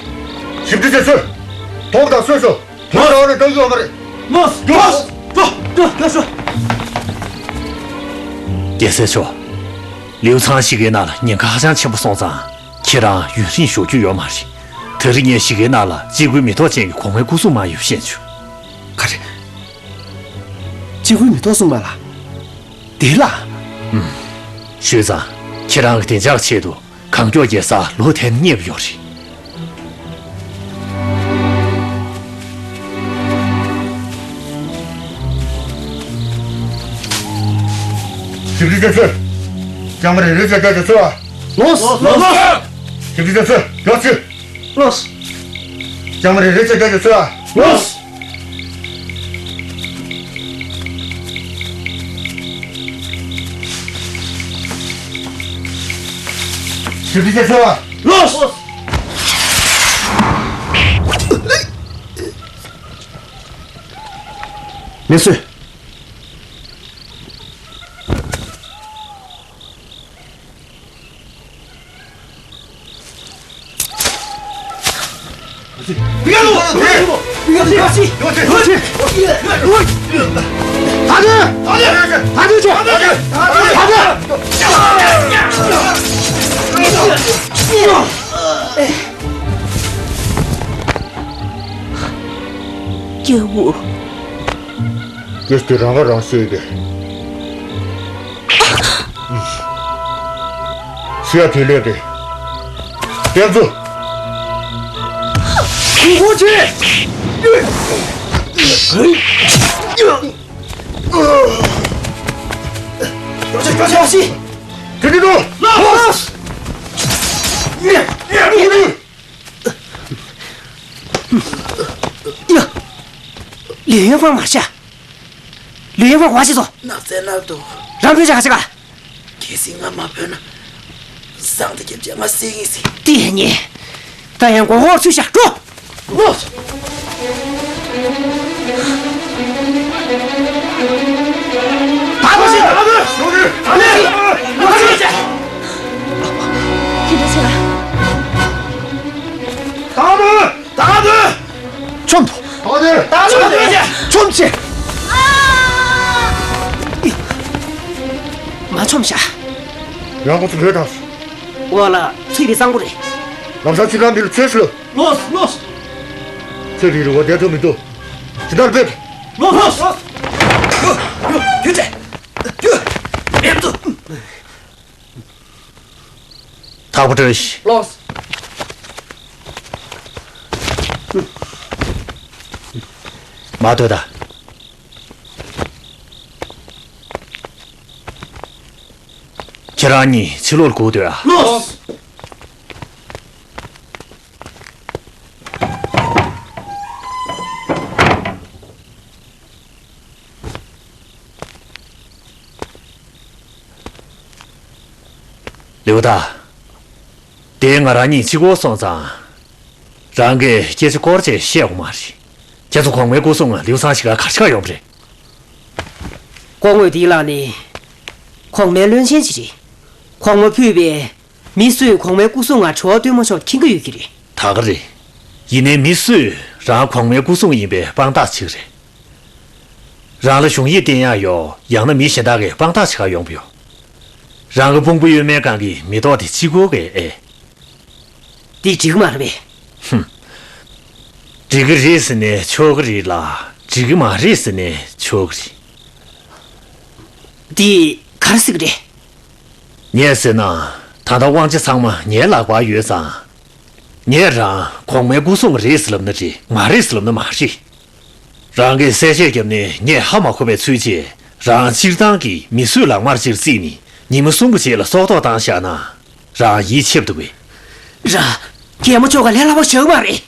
ཞིབ་འཇུག་བྱེད་ཚུལ། དོག་དང་སོས་སོ། དོག་དང་རེ་དོག་ཡོད་མ་རེད། ལོས། ལོས། ལོས། ལོས། ལོས། རྒྱལ་སྲས་མཆོག། ལིའུ་ཚང་གཞིས་ཀའི་ནང་ལ་ཉེན་ཁ་ཧ་ཅང་ཆེན་པོ་སོང་ཙང་ཁྱེད་རང་ཡུན་རིང་བཞུགས་རྒྱུ་ཡོད་མ་རེད། དེ་རིང་ངས་གཞིས་ཀའི་ནང་ལ་གཅིག་པུའི་མི་ཐོག་ཅན་གྱི་གོང་མའི་སྐུ་སྲུང་མ་ཡོད་བཤད་བྱུང་། ག་རེ། གཅིག་པུའི་མི་ཐོག་སྲུང་མ་ལ། དེ་ལ། ཨུམ། ཞུས་ཙང་ཁྱེད་རང་གི་བདེ་འཇགས་ཆེད་དུ་གང་མགྱོགས་རྒྱལ་སར་ལོག་ཐེབས་ན་ཉེ་བ་ཡོད་རེད། ཞིབ་འཇུག་བྱེད་ཚུལ། ལྕམ་རེ་རེ་བྱས་རྒྱ་ཆེ་ཚུལ་ཨ། ལོས། ལོས། ཞིབ་འཇུག་བྱེད་ཚུལ་ཡོད་ཚུལ། ལོས། ལྕམ་རེ་རེ་བྱས་རྒྱ་ཆེ་ཚུལ་ཨ། ལོས། ཞིབ་འཇུག་བྱེད་ཚུལ་ཨ། ལོས། མི་གསོད། སྐྱེ་བོ། སྐྱེས་ཏེ་རང་ང་རང་བསད་དེ། ཤི་ཡ་དེ་ལས་དེ། བསྟན་འཛིན། ཁུ་ཁུ་ཆེ། ཡོ་ཆེ་ཡོ་ཆེ་ཡོ་ཆེ། དེ་དེ་དུ། ལགས། ཡ། ལིའུ་ཡོན་ཧྥང་མར་ཤ། ལིའུ་ཡོན་ཧྥང་ག་བ་ཞིག་སོང་། ནགས་ཚལ་ནང་དུ། རང་བོད་ཅག་ག་ཆ་ག་གལ་སྲིད་ང་མ་བོས་ན། བཟང་དེ་རྒྱབ་ཅག་ང་བསད་ངེས་སྲིད། དེ་ཡིན་ཉེ། ད་ཡང་མགོ་སྐོར་ཚུད་ཤག་འགྲོ། ལོས། ད་ལོ་ཞིག་ད་ལོ་ཞིག་ད་ལོ་ཞིག་ད་ལོ་ཞིག་ཁྱེད་འདྲ་ཆེ་ལ། མ་ཆོམ་ཤ། ཡང་ཁོ་ཚོ་ལོས་དང་། འོ་ལ་ཚུད་པའི་གཙང་པོ་རེད། ལམ་སང་ཅི་གང་འདི་ལ་ཚོས་ལ། ལོས་ལོས། ཚེ་རིང་རི་བ་བསྡད་ཐུབ་མི་འདུག་ཇི་ལྟར་འབད། ལོས་ལོས། ཡོ་ཡོ་ཡོ་ཅེ། ཡོ་མེད་འདུག་ཐག་པ་སྤྲོད་ཤིག་ལོས། མ་སྡོད་ད། ཁྱེད་རང་གཉིས་ཕྱི་ལོགས་ལ་སྒུག་སྡོད་ཨ། ལོས། ལེའུ་ཏ། དེ་ང་རང་གཉིས་གཅིག་པོ་སོང་ཙང་། རང་གིས་སྐད་ཆ་སྐོར་ཅིག་བཤད་དགོས་མ་རེད། ཁྱེད་ཚོ་གོང་མའི་སྐུ་སྲུང་ལེའུ་སང་ཞིག་ག་གར་ཆགས་ཡོང་བ་རེད། སྐུ་ངོ་འདི་ལགས་ནི། གོང་མའི་བློན་ཆེན་ཅིག་རེད། གོང་མ་ཕུད་པའི་མི་སུས་གོང་མའི་སྐུ་སྲུང་ང་དྲི་བ་བཏོན་མ་ཆོག་མཁྱེན་གྱི་ཡོད་ཀྱི་རེད། ད་ག་རེད། ཡིན་ནའི་མི་སུས་རང་གོང་མའི་སྐུ་སྲུང་ཡིན་པའི་དཔང་རྟགས་ཅིག་རེད། རང་ལ་གཞུང་ཡིག་བསྟན་ཡག་ཡོད། ཡང་ན་མི་གཞན་དག་གིས་དཔང་རྟགས་བྱེད་ག་ཡོང་བ་ཡོད། རང་གི་དཔུང་པ་གཡོན་མའི་སྒང་གི་མེ་ཏོག་དེ་གཅིག་པོ་གིས་ཨེ། འདི་འགྲིག་གི་མ་རེད་པས། ཧུམ། འགྲིག་གི་རེད་ཟེར་ནས་ཆོག་གི་རེད་ལ། འགྲིག་གི་མ་རེད་ཟེར་ནས་ཆོག་གི་རེད། འདི་ག་རེ་ཟེར་གི་རེད། ངས་ཟེར་ན། ད་ལྟ་དབང་ཆ་ཚང་མ་ངའི་ལག་པར་ཡོད་ཙང་། ངས་རང་གོང་མའི་སྐུ་སྲུང་རེད་ཟེར་ལབ་ན་རེད། མ་རེད་ཟེར་ལབ་ན་མ་རེད། རང་གིས་གསལ་བཤད་བརྒྱབ་ནས་ངས་ཧ་མ་གོ་བའི་ཚུལ་བྱས། རང་སྤྱིར་བཏང་གི་མི་གསོད་ལག་དམར་ཅིག་བརྩིས་ནས་ཉིན་མོ་གསུམ་གྱི་རྗེས་ལ་སྲོག་ཐོག་བཏང་བཞག་ན། རང་ཡིད་ཆེས་འདུག་གས། རང་། རྒྱལ་མོ་མཆོག་ག་ལས་སླ་པོ་བཞག་མ་རེད།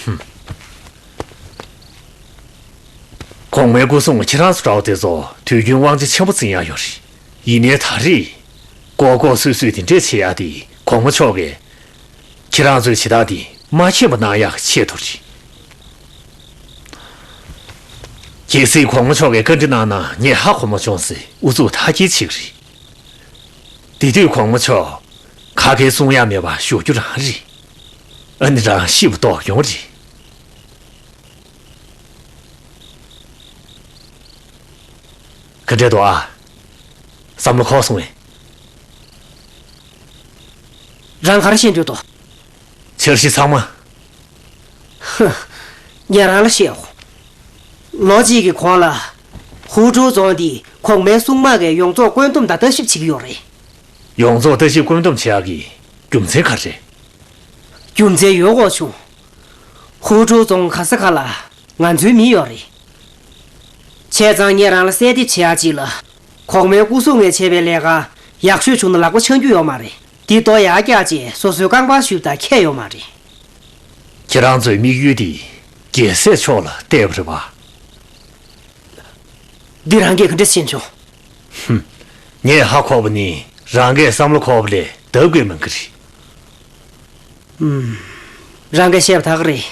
ཧུམ། གོང་མའི་སྐུ་སྲུང་ཁྱེད་རང་ཚོ་འདྲ་བོ་དེ་ཚོ་དུས་རྒྱུན་དབང་ཆ་ཆེན་པོ་འཛིན་ཡག་ཡོད་རེད། ཡིན་ནའི་ད་རེས། ལྐོག་ལྐོག་སུད་སུད་དེ་འདྲས་བྱེད་ཡག་དེ་གོང་མ་མཆོག་གིས། ཁྱེད་རང་ཚོའི་བྱེད་སྟངས་དེ་མ་མཁྱེན་པ་གནང་ཡག་ཆེད་དུ་རེད། གལ་སྲིད་གོང་མ་མཆོག་གིས་བཀའ་འདྲི་གནང་ན་ངས་ཧ་གོ་མ་བྱུང་ཟེར་ཨུ་ཚུགས་མཐའ་སྐྱེལ་བྱེད་ཀྱི་རེད། དེ་དུས་གོང་མ་མཆོག་ཁ་སྐད་གསུང་ཡག་མེད་པར་བཞུགས་རྒྱུ་རང་རེད། ཨ་ནི་རང་ཤི་བ་ལྡོག་ཡོང་རེད། ག་འདྲས་འདུག་ཨ། བསམ་བློ་འཁོར་སོང་ངས། རང་ག་རེ་བཤད་འདོད་འདུག་འཆར་གཞི་ཚང་མ། ཧུ། ངས་རང་ལ་བཤད་འོ། ལོ་གཅིག་གི་གོང་ལ། ཧུའུ་ཀྲོའུ་རྫོང་འདི་གོང་མའི་སྲུང་དམག་གིས་ཡོངས་རྫོགས་བཀོད་འདོམས་དང་ལྟ་ཞིབ་བྱེད་ཀྱི་ཡོད་རེད། ཡོངས་རྫོགས་ལྟ་ཞིབ་བཀོད་འདོམས་བྱེད་ཡག་གི་རྒྱུ་མཚན་ག་རེ་རེད། རྒྱུ་མཚན་ཡོད་དགོས་བྱུང་། ཧུའུ་ཀྲོའུ་རྫོང་ག་ས་ག་ལ་ང་ཚོའི་མི་ཡོད་རེད། བྱས་ཙང་ངས་རང་ལ་གསལ་འདེབས་བྱེད་ཡག་ཅིག་ལ། གོང་མའི་སྐུ་སྲུང་ངས་བྱས་པའི་ལས་ཀ་ཡག་ཤོས་བྱུང་ན་ལག་པ་འཆང་རྒྱུ་ཡོད་མ་རེད། འདི་རྡོ་ཡར་བཀྱགས་རྗེས་སོ་སོའི་རྐང་པར་གཞུས་དང་ཁྱད་ཡོད་མ་རེད། ཁྱེད་རང་ཚོའི་དམིགས་ཡུལ་འདི་རྒྱལ་སྲས་མཆོག་ལ་གཏད་པ་རེད་པ། འདི་རང་གིས་ག་འདྲ་ཤེས་བྱུང་། ཧུམ། ངས་ཧ་གོ་བ་ནི་རང་གིས་བསམ་བློ་འཁོར་བ་ལས་ལྡབ་བརྒལ་མང་གི་རེད། ཧུམ། རང་གིས་བཤད་པ་དག་རེད།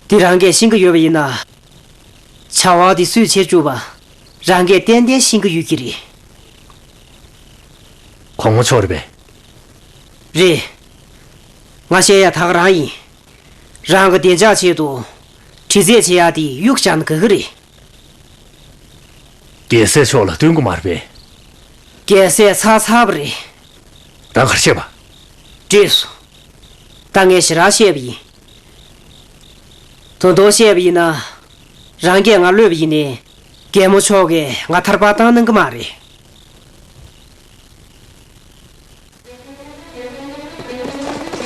འདི་རང་གིས་ཤེས་ཀྱི་ཡོད་པ་ཡིན་ན། བྱ་བ་འདི་སུས་བྱེད་བཅུག་པ་རང་གིས་ཏན་ཏན་ཤེས་ཀྱི་ཡོད་ཀྱི་རེད། གོང་མ་མཆོག་རེད་པས། རེད། ང་བཤད་ཡ་དག་རང་ཡིན། རང་གི་བདེ་འཇགས་ཆེད་དུ་དྲི་རྩད་བྱེད་ཡ་དེ་གཡུག་བཞག་ན་དགའ་གི་རེད། རྒྱལ་སྲས་མཆོག་ལ་སྟོན་དགོས་མ་རེད་པས། རྒྱལ་སྲས་ཚར་ཚར་བ་རེད། རང་ག་རེ་བཤད་པ། བྲིས་སོ། ད་ངས་ཞེ་དྲག་བཤད་པ་ཡིན། དོན་དུ་བཤད་པ་ཡིན་ན། རང་གིས་ང་གློད་པ་ཡིན་ནའི། རྒྱལ་མོ་མཆོག་གིས་ང་ཐར་པ་བཏང་གནང་གི་མ་རེད།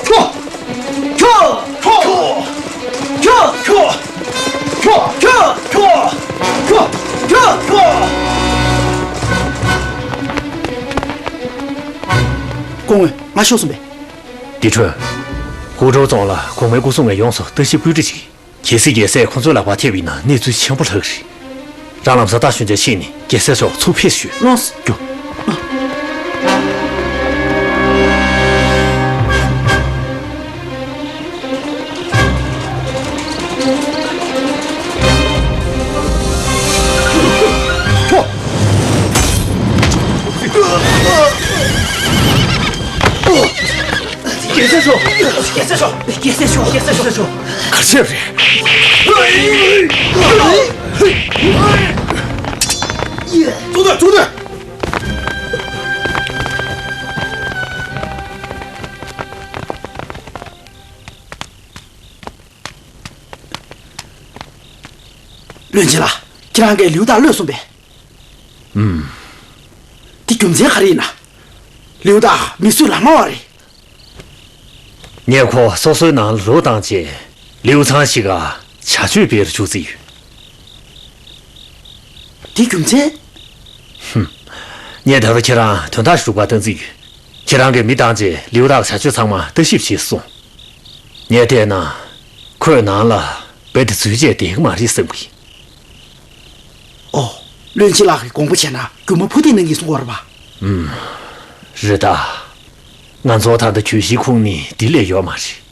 ཁྱོ། ཁྱོ། ཁྱོ། སྐུ་ངོ་ང་ཤོར་སོང་པས། ཏི་ཁྲོན། ཧུའུ་ཀྲོའུ་རྫོང་ལ་གོང་མའི་སྐུ་སྲུང་ངས་ཡོངས་སུ་ལྟ་ཞིབ་བཀོད་སྒྲིག་བྱེད་ཀྱི། གལ་སྲིད་རྒྱལ་སྲས་ཁོང་ཚོའི་ལག་པར་ཐེབས་པ་ཡིན་ན་གནས་ཚུལ་ཆེན་པོ་ལྷག་གི་རེད། རང་ལམ་སང་རྟ་ཞོན་ཆ་ཕྱིན་ནས་རྒྱལ་སྲས་མཆོག་ཚུར་ཕེབས་ཤོག་ལོངས། རྒྱུགས། རྒྱལ་སྲས་མཆོག་རྒྱལ་སྲས་མཆོག་རྒྱལ་སྲས་མཆོག་རྒྱལ་སྲས་མཆོག་རྒྱལ་སྲས་མཆོག་ག་རེ་བྱས་པ་རེད། ཙུང་ཐུང་། ཙུང་ཐུང་། བློན་ཆེན་ལགས། ཁྱེད་རང་གིས་ལིའུ་ཏཱ་གློད་སོང་པས། ཨུམ། དེ་རྒྱུ་མཚན་ག་རེ་ཡིན་ན། ལིའུ་ཏཱ་མི་གསོད་ལག་དམར་བ་རེད། ངས་ཁོ་སོ་སོའི་ནང་ལ་བློས་བཏང་རྗེས་ལིའུ་ཚང་ཞིག་ག་བྱ་སྤྱོད་སྤེལ་རུ་བཅུག་རྩིས་ཡོད། དེ་རྒྱུ་མཚན། ཧུམ། ངས་ད་ལྟ་ཁྱེད་རང་དོན་དག་ཞིག་སྒྲུབ་པར་བཏང་རྩིས་ཡོད། ཁྱེད་རང་གིས་མི་བཏང་རྗེས་ལིའུ་ཏཱ་གི་བྱ་སྤྱོད་ཚང་མ་ལྟ་ཞིབ་བྱས་སོང་། ངས་བལྟས་ན། ཁོས་ནང་ལ་རྦད་དེ་འཛུལ་བྱས་བསྡད་ཀྱི་མ་རེད་བསམ་གི། ཨོ། བློན་ཆེན་ལགས་ཀྱིས་དགོངས་པ་བཞེས་ན་རྒྱུ་མ་ཕུ་ཐེངས་གནང་གི་གསུང་བ་རེད་པ། ཨུམ། རེད་ད། ང་ཚོ་ད་ལྟ་གྱོད་གཞིའི་ཁུངས་ནི་འདི་ལས་ཡོད་མ་རེད།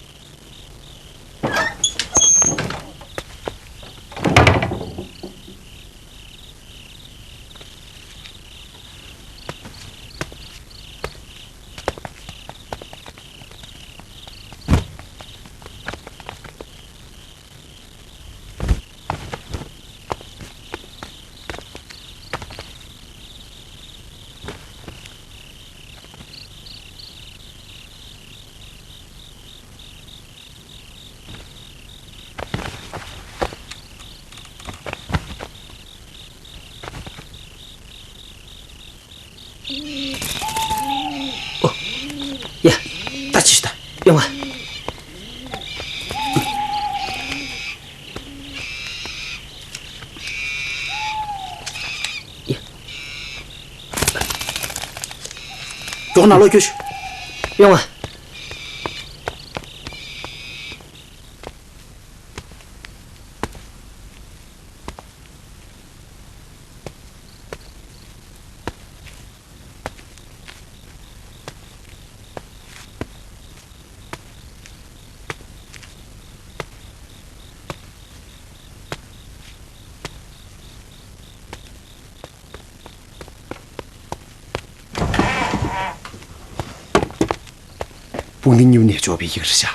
ཡ། ད་ཅི་ཞིག་ད། ཡོང་ང་། ཡ། མགྱོགས་ནང་ལོགས་རྒྱུགས་ཤོག། ཡོང་ང་། དཔུང་སྡེ་གཉིས་པ་ནས་འབྱོར་བའི་ཡི་གེ་རེད་ཤག།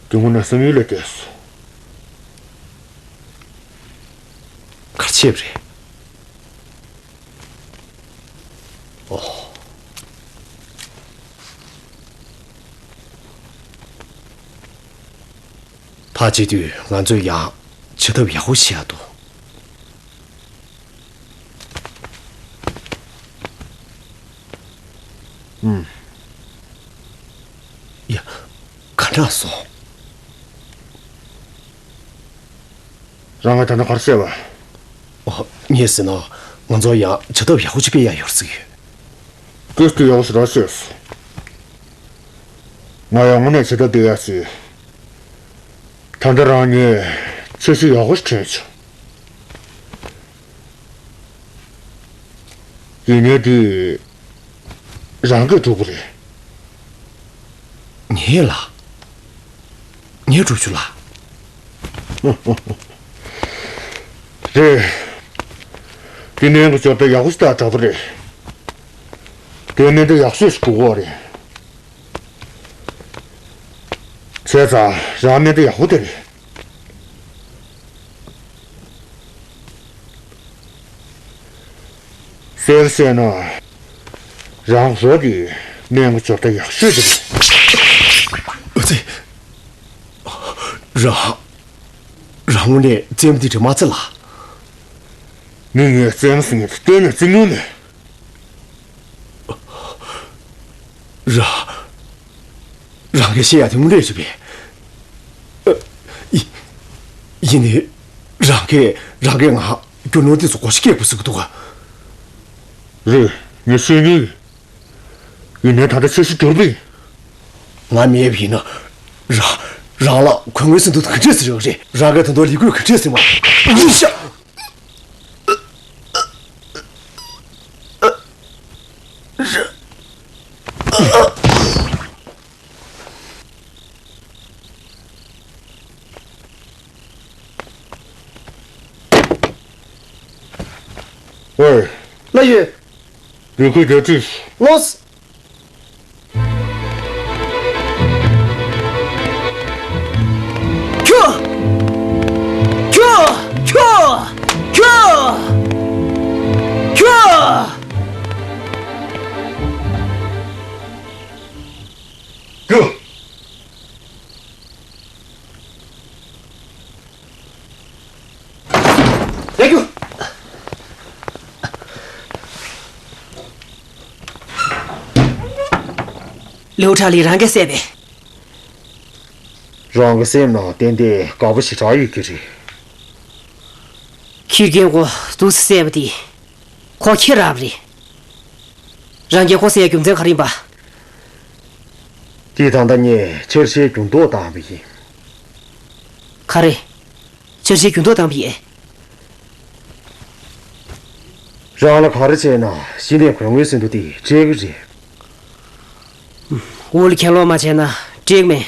དེ་སྔོན་ན་བསམ་ཡུལ་ལས་འདས་སོང་། ག་རེ་བྱས་པ་རེད། ཨོ། ཕར་བྱེད་དུས་ང་ཚོས་ཡང་བྱེད་ཐབས་ཡག་པོ་ཤེས་ཡ་འདུག། ཨུམ། ཡ། ག་འདྲ་སོང་། རང་གིས་ད་ལྟ་ག་རེ་བཤད་པ། ཨོ། ངས་ཟེར་ན། ང་ཚོ་ཡང་བྱེད་ཐབས་ཡག་པོ་ཅིག་སྤེལ་ཡ་ཡོད་རེད་ཟེར་གྱི་ཡོད། སྐད་དེ་ཡག་པོ་ཞེ་དྲག་བཤད་སོང་། ང་ཡང་དངོས་གནས་བྱེད་ཐབས་སྤེལ་ཡ་ཟེར། ད་ལྟ་རང་ངས་འཆར་གཞི་ཡག་པོ་ཞིག་དྲན་བྱུང་། ཡིན་ནའི་དེ་རང་གིས་སྒྲུབ་དགོས་རེད། ངས་ལ། ངས་སྒྲུབ་ཆོག་ལ། རེད། དེ་ནས་ང་ཚོ་ད་ཡག་པོ་ཞིག་ལྟ་དྲག་པོ་རེད། དེ་མིན་ད་ཡག་ཤོས་ཤིག་དགོས་རེད། བྱས་ཙང་རང་མིན་ད་ཡག་པོ་དེ་རེད། གསལ་བཤད་ན། རང་རོ་དེ་གནས་ངོ་འབྱོར་ད་ཡག་ཤོས་དེ་རེད། ཨ་ཙི། རང་། རང་དངོས་གནས་བཙན་པོ་དེ་རེད་མ་ཚད་ལ། མི་ངས་བཙན་པོ་ཟེར་མཁན་དེ་གཏན་ནས་བརྩི་མྱོང་མེད། ར། རང་གིས་བཤད་ཡ་དེ་དངོས་གནས་རེད་པས། ཨ། ཡི། ཡིན་ནའི། རང་གིས་རང་གིས་ང་རྒྱུ་ནོར་དེ་ཚོ་བགོ་བཤའ་སྐྱེལ་དགོས་ཟེར་གི་འདུག་ག། རེད། ངས་ཤེས་ནི། ཡིན་ནའི་ད་ལྟ་འཆར་གཞི་འགྱུར་བས། ང་མེད་པ་ཡིན་ན། ར། རང་ལ་གོང་མའི་སེམས་གཏམ་ག་འདྲས་ཟེར་ཡོད་རེད། རང་གིས་ད་དུང་ལས་འགུལ་ག་འདྲས་ཟེར་བ། ཡིན་ཤག། ཝེ། ལགས་ཡོད། ལས་ཁུངས་རྒྱལ་སྤྱིས། ཁྱོ། ཁྱོ། ཁྱོ། ལེའུ་ཁྲ་ལི་རང་གིས་བསད་པས། རང་གི་སེམས་ནང་ཏན་ཏན་དགའ་པོ་ཞེ་དྲག་ཡོད་ཀྱི་རེད། ཁྱི་རྒན་གོ་འདུག་སེ་བསད་པ་དེ། ཁོ་ཁྱི་རབས་རེད། རང་གིས་ཁོ་བསད་རྒྱུ་མཚན་ག་རེ་ཡིན་པ། དེ་ད་ལྟ་ངས་ཆར་ཆའི་རྒྱུན་ཐོག་བཏང་བ་ཡིན། ག་རེ། ཆར་ཆའི་རྒྱུན་ཐོག་བཏང་བ་ཡིན། རང་ལ་ག་རེ་བྱས་ན་གཞི་ནས་གོས་ངན་ཟེར་འདུག་དེ་སྤྲད་གི་རེད། འུ་ལ་གྱེན་ལོག་མ་བྱས་ན་འགྲིག་མེད།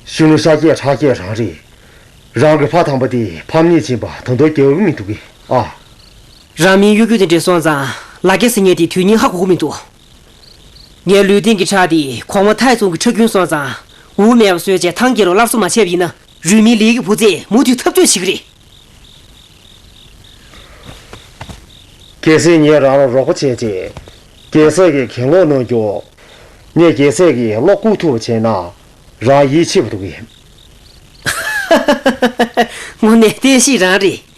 གཞོན་ནུ་ཤ་སྐྱེས་ཁྲག་སྐྱེས་རང་རེད། རང་གི་ཕ་དམ་པ་དེ་ཕམ་ཉེས་ཕྱིན་པ་ད་དུང་རྒྱག་གི་མི་འདུག་གི་ཨ། རང་མིང་གཡོ་སྒྱུ་དེ་འདྲས་སོང་ཙང་ལ་རྒྱ་ཟེར་མཁན་དེ་དོན་སྙིང་ཧ་གོ་གི་མི་འདུག་ངའི་ལུས་སྟེང་གི་ཁྲག་དེ་གོང་མ་ཐའི་ཙུང་གི་ཁྲག་རྒྱུན་སོང་ཙང་འུ་མེད་པ་བཟོས་བྱས་ཐང་རྒྱལ་རབས་སླར་གསོ་མ་བྱས་པ་ཡིན་ན། རུས་མིང་ལི་གི་བུ་ཚས་མུ་མཐུད་འཐབ་རྩོད་བྱེད་ཀྱི་རེད། གལ་སྲིད་ངས་རང་ལ་རོགས་པ་བྱས་རྗེས། རྒྱལ་སྲས་ཀྱིས་གྱེན་ལོག་གནང་རྒྱུ། ངས་རྒྱལ་སྲས་ཀྱི་བློ་བཀུག་ཐུབ་པ་བྱས་ན། རང་ཡིད་ཆེས་པ་འདུག་གས། དངོས་གནས་བསྟན་བཤིག་རང་རེད།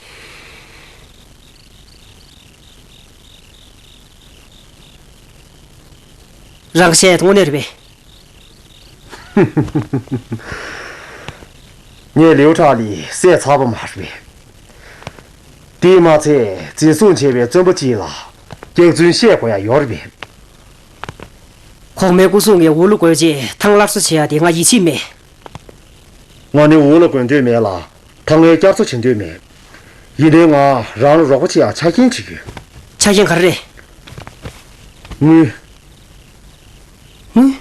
རང་བཤད་དངོས་གནས་རེད་པས། ངས་ལེའུ་ཁྲ་ལི་བསད་ཚར་བ་མ་རེད། དེས་མ་ཚད་འཛིན་བཟུང་བྱས་པའི་བཙོན་པ་གཅིག་ལ་སྐྱག་རྫུན་བཤད་དགོས་ཡ་ཡོད་རེད་པས། གོང་མའི་སྐུ་སྲུང་གིས་འུ་ལུ་དགོས་ཆེད་ཐང་སླར་གསོ་བྱེད་ཡ་དེ་ང་ཡིད་ཆེས་མེད། ང་ནི་འུ་ལ་དགོས་འདོད་མེད་ལ། ཐང་ངའི་བསྐྱར་གསོ་བྱེད་འདོད་མེད། ཡིན་ནའི་ང་རང་ལ་རོགས་པ་བྱེད་ཡ་ཆ་རྐྱེན་ཅིག་ཡོད། ཆ་རྐྱེན་ག་རེ་རེད། དངུལ། དངུལ།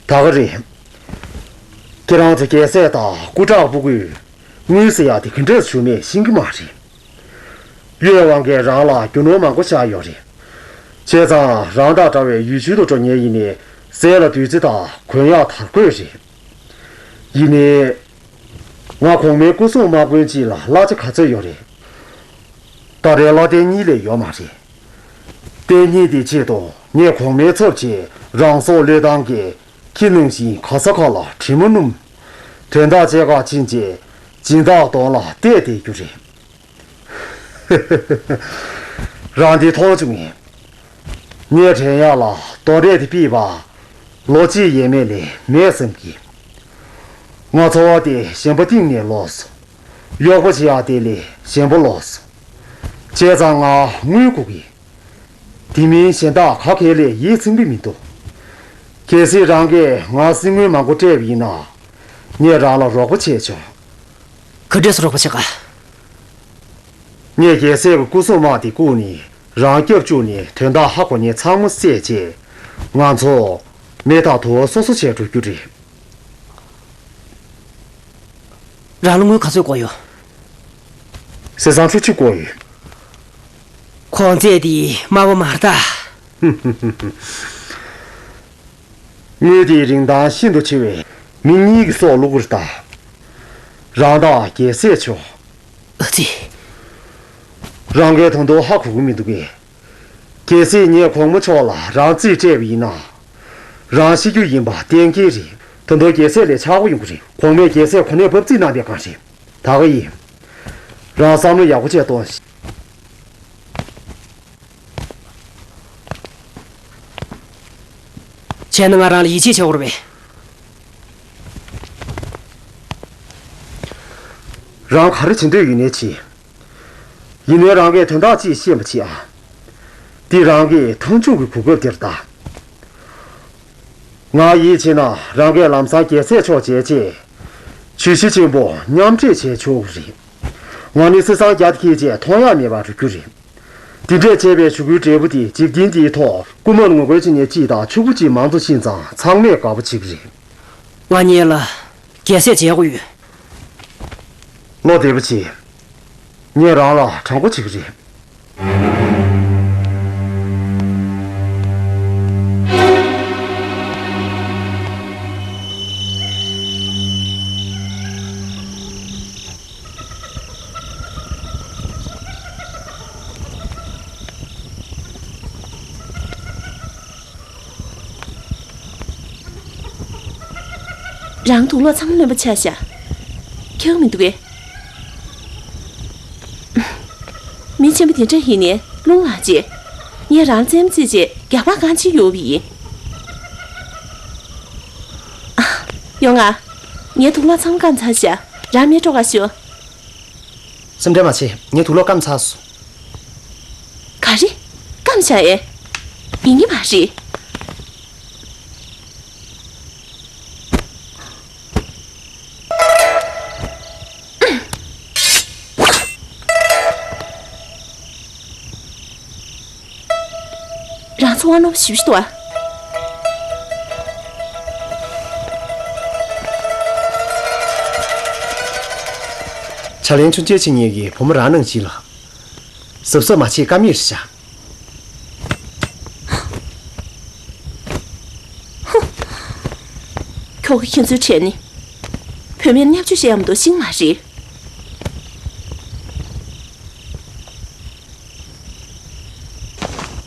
ད་ག་རེད། ཁྱེད་རང་ཚོ་རྒྱལ་སྲས་དང་སྐུ་དྲག་ཕྲུ་གུས་དངུལ་ཟེར་ཡ་དེ་ག་འདྲས་བྱུང་མེད་ཤེས་ཀྱི་མ་རེད། གཡོད་དབང་གིས་རང་ལ་རྒྱུ་ནོར་མང་པོ་བཞག་ཡོད་རེད། བྱས་ཙང་རང་དང་འདྲ་བའི་ཡུལ་ཤུལ་དུ་འགྲོ་མཁན་ཡིན་ནའི་ཟས་ལ་བདུད་རྩི་དང་གོན་ཡག་དར་གོས་རེད། ཡིན་ནའི། ང་གོང་མའི་སྐུ་སྲུང་དམག་དཔོན་གཅིག་ལ་གླ་ཆ་ག་ཚོད་ཡོད་རེད། ད་རེས་གླ་རྟེན་གཉིས་ལས་ཡོད་མ་རེད། རྟེན་གཉིས་དེ་ཆེད་དུ་ངས་གོང་མའི་ཚབ་བྱས་རང་སྲོག་བློས་བཏང་གིས་ཁྱི་ནང་བཞིན་ག་ས་ག་ལ་དྲི་མ་སྣོམ། དོན་དག་བཅས་ཁག་ཕྱིན་རྗེས་སྦྱིན་བདག་གདོང་ལ་བལྟས་བསྡད་རྒྱུ་རེད། རང་འདི་མཐོང་བྱུང་ངས། ངས་དྲན་ཡག་ལ་གདོན་འདྲེ་དེ་ཕུད་པ་ལོ་གཅིག་ཡས་མས་ལས་མེད་བསམ་གི། ང་འཚོ་བ་དེ་ཞེན་པ་གཏིང་ནས་ལོག་སོང་། གཡོག་པོ་བྱེད་ཡག་དེ་ལས་ཞེན་པ་ལོག་སོང་། བྱས་ཙང་ང་དངུལ་དགོས་གི། དེ་མིན་གཞན་དག་ག་གེ་ལས་ཡིད་ཚིམ་གི་མི་འདུག་གལ་སྲིད་རང་གིས་ང་སྲིད་དངུལ་མང་པོ་སྤྲད་པ་ཡིན་ན། ངས་རང་ལ་རོགས་པ་བྱས་ཆོག་ག་འདྲས་སེ་རོགས་པ་བྱེད་ག་ངས་རྒྱལ་སྲས་ཀྱི་སྐུ་སྲུང་དམག་དེ་བཀུག་ནས་རང་སྐྱབས་བཅུག་ནས་དོན་དག་ཧ་གོ་མཁན་ཚང་མ་བསད་རྗེས། ང་ཚོ་མེ་ཐག་རྡོ་བ་སོ་སོ་བྱས་འགྲོ་རྒྱུ་རེད། རང་ལ་དངུལ་ག་ཚོད་དགོས་ཡོད། བྱས་ཙང་ཁྲི་གཅིག་དགོས་ཡོད། གོང་ཚད་དེ་དམའ་བ་མ་རེད་ད། དངུལ་དེའི་རིན་ཐང་ཤིན་ཏུ་ཆེ་བས་མི་གཉིས་ཀྱི་སྲོག་བླུ་གི་རེད་ད། རང་དང་རྒྱལ་སྲས་མཆོག་ཨ་ཙི། རང་གིས་ད་དུང་ཧ་གོ་གི་མི་འདུག་གས། གལ་སྲིད་ངས་གོང་མ་མཆོག་ལ་རང་རྩིས་སྤྲད་པ་ཡིན་ན། རང་ཤི་རྒྱུ་ཡིན་པ་གཏན་འཁེལ་རེད། ད་དུང་རྒྱལ་སྲས་ལས་ཆགས་པོ་ཡོང་གི་རེད། གོང་མས་རྒྱལ་སྲས་གོ་གནས་འབབ་རྩིས་གནང་པའི་སྒང་རེད། ད་ག་ཡིན། རང་བསམ་བློ་ཡག་པོ་བྱས་གཏོང་། བྱས་ན་ང་རང་ལ་ཡིད་ཆེས་བྱེད་དགོས་རེད་པས། རང་ག་རེ་བྱེད་འདོད་ཡོད་ནའི་བྱེད། ཡིན་ནའི་རང་གིས་དོན་དག་ཅིག་ཤེས་པ་བྱེད་ཨ། འདི་རང་གི་མཐའ་མཇུག་གི་གོ་སྐབས་དེ་རེད་ད། ང་ཡིད་ཆེས་ན་རང་གིས་ལམ་སང་རྒྱལ་སྲས་མཆོག་མཇལ་རྗེས། ཇུས་གཞི་ཆེན་པོ་མཉམ་འབྲེལ་བྱས་ཆོག་གི་རེད། ང་ནི་སྲིད་སང་རྒྱ་དེ་ཁྱེད་ཅེས་མཐོང་ཡག་མེད་པར་འགྲོ་རྒྱུ་རེད། འདི་འདྲས་བྱས་པའི་ཞུ་སྐུལ་འབྲས་བུ་དེ་འཇིག་རྟེན་འདིའི་ཐོག་རྐུན་མ་ངོ་རྒོལ་བྱེད་མཁན་གཅིག་དང་ཕྱུག་པོ་གཅིག་མང་དུ་ཕྱིན་ཙང་ཚང་མས་དགའ་པོ་བྱེད་ཀྱི་རེད། ང་གཉིས་ལ་རྒྱལ་སྲས་མཇལ་དགོས་ཡོད། བློ་བདེ་པོ་བྱེད། ངས་རང་ལ་དྲང་པོ་བྱེད་ཀྱི་རེད། རང་དུག་ལོག་ཚང་མ་རློན་པ་ཆགས་ཤག་ཁྱག་མི་འདུག་གས། མི་ཆེན་པོ་དེ་འདྲ་ཡིན་ནའི་རླུང་ལངས་རྗེས། ངས་རང་རྩེད་མོ་རྩེད་རྗེས་རྒྱགས་པ་གང་བྱེད་ཡོད་པ་ཡིན། ཨ། ཡོང་ང་། ངའི་དུག་ལོག་ཚང་མ་སྐམ་ཚར་ཤག་རང་མེད་སྤྲོ་ག་ཤོག་སེམས་ཁྲལ་མ་བྱེད། ངའི་དུག་ལོག་སྐམ་ཚར་སོང་། ག་རེ། སྐམ་ཤག་ཨེ། ཡིན་གྱི་མ་རེད། རང་ཚོ་དབང་ནོར་ཞིབ་ཞིབ་ཏུ་བ། ཕྱག་ལེན་ཆུང་ཆེ་ཆེ་ཉེ་གི་བུ་མོ་རང་ནང་བཞིན་ལ། གཟབ་གཟབ་མ་བྱེད་ཀ་མེད་རེད་ཤག་ཁྱོ་ག་ཁྱེད་ཚོའི་གྲས་ནི། བུད་མེད་བརྙས་བཅོས་བྱེད་ཡམ་དུ་ཤིང་མ་རེད།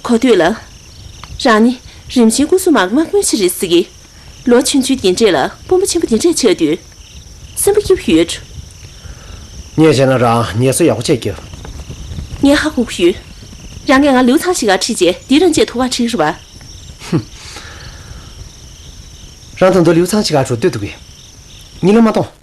གོ་ཐོས་ལ། རང་ནི་རིམ་བྱོན་སྐུ་གཟུགས་མང་མང་སྔོན་ཞིག་རེད་ཟེར་གི། ལོ་ཆུང་ཆུང་འདི་འདྲས་ལ་དཔོན་པོ་ཆེན་པོ་འདི་འདྲས་ཆགས་དུས། སེམས་པ་སྐྱིད་པོ་ཡོད། ངས་བྱས་ན་རང་ངལ་གསོ་ཡག་པོ་བྱས་རྒྱབ། ངས་ཧ་གོ་གི་ཡོད། རང་གིས་ང་ལིའུ་ཚང་ཞིག་ག་ཁྲིད་རྗེས་འདི་རང་བཅས་ཐུག་ག་ཁྲིད་རེད་པ། རང་ད་དུང་ལིའུ་ཚང་ཞིག་ག་འགྲོ་འདོད་འདུག་གི། གཉིད་ལམ་མ་གཏོང་།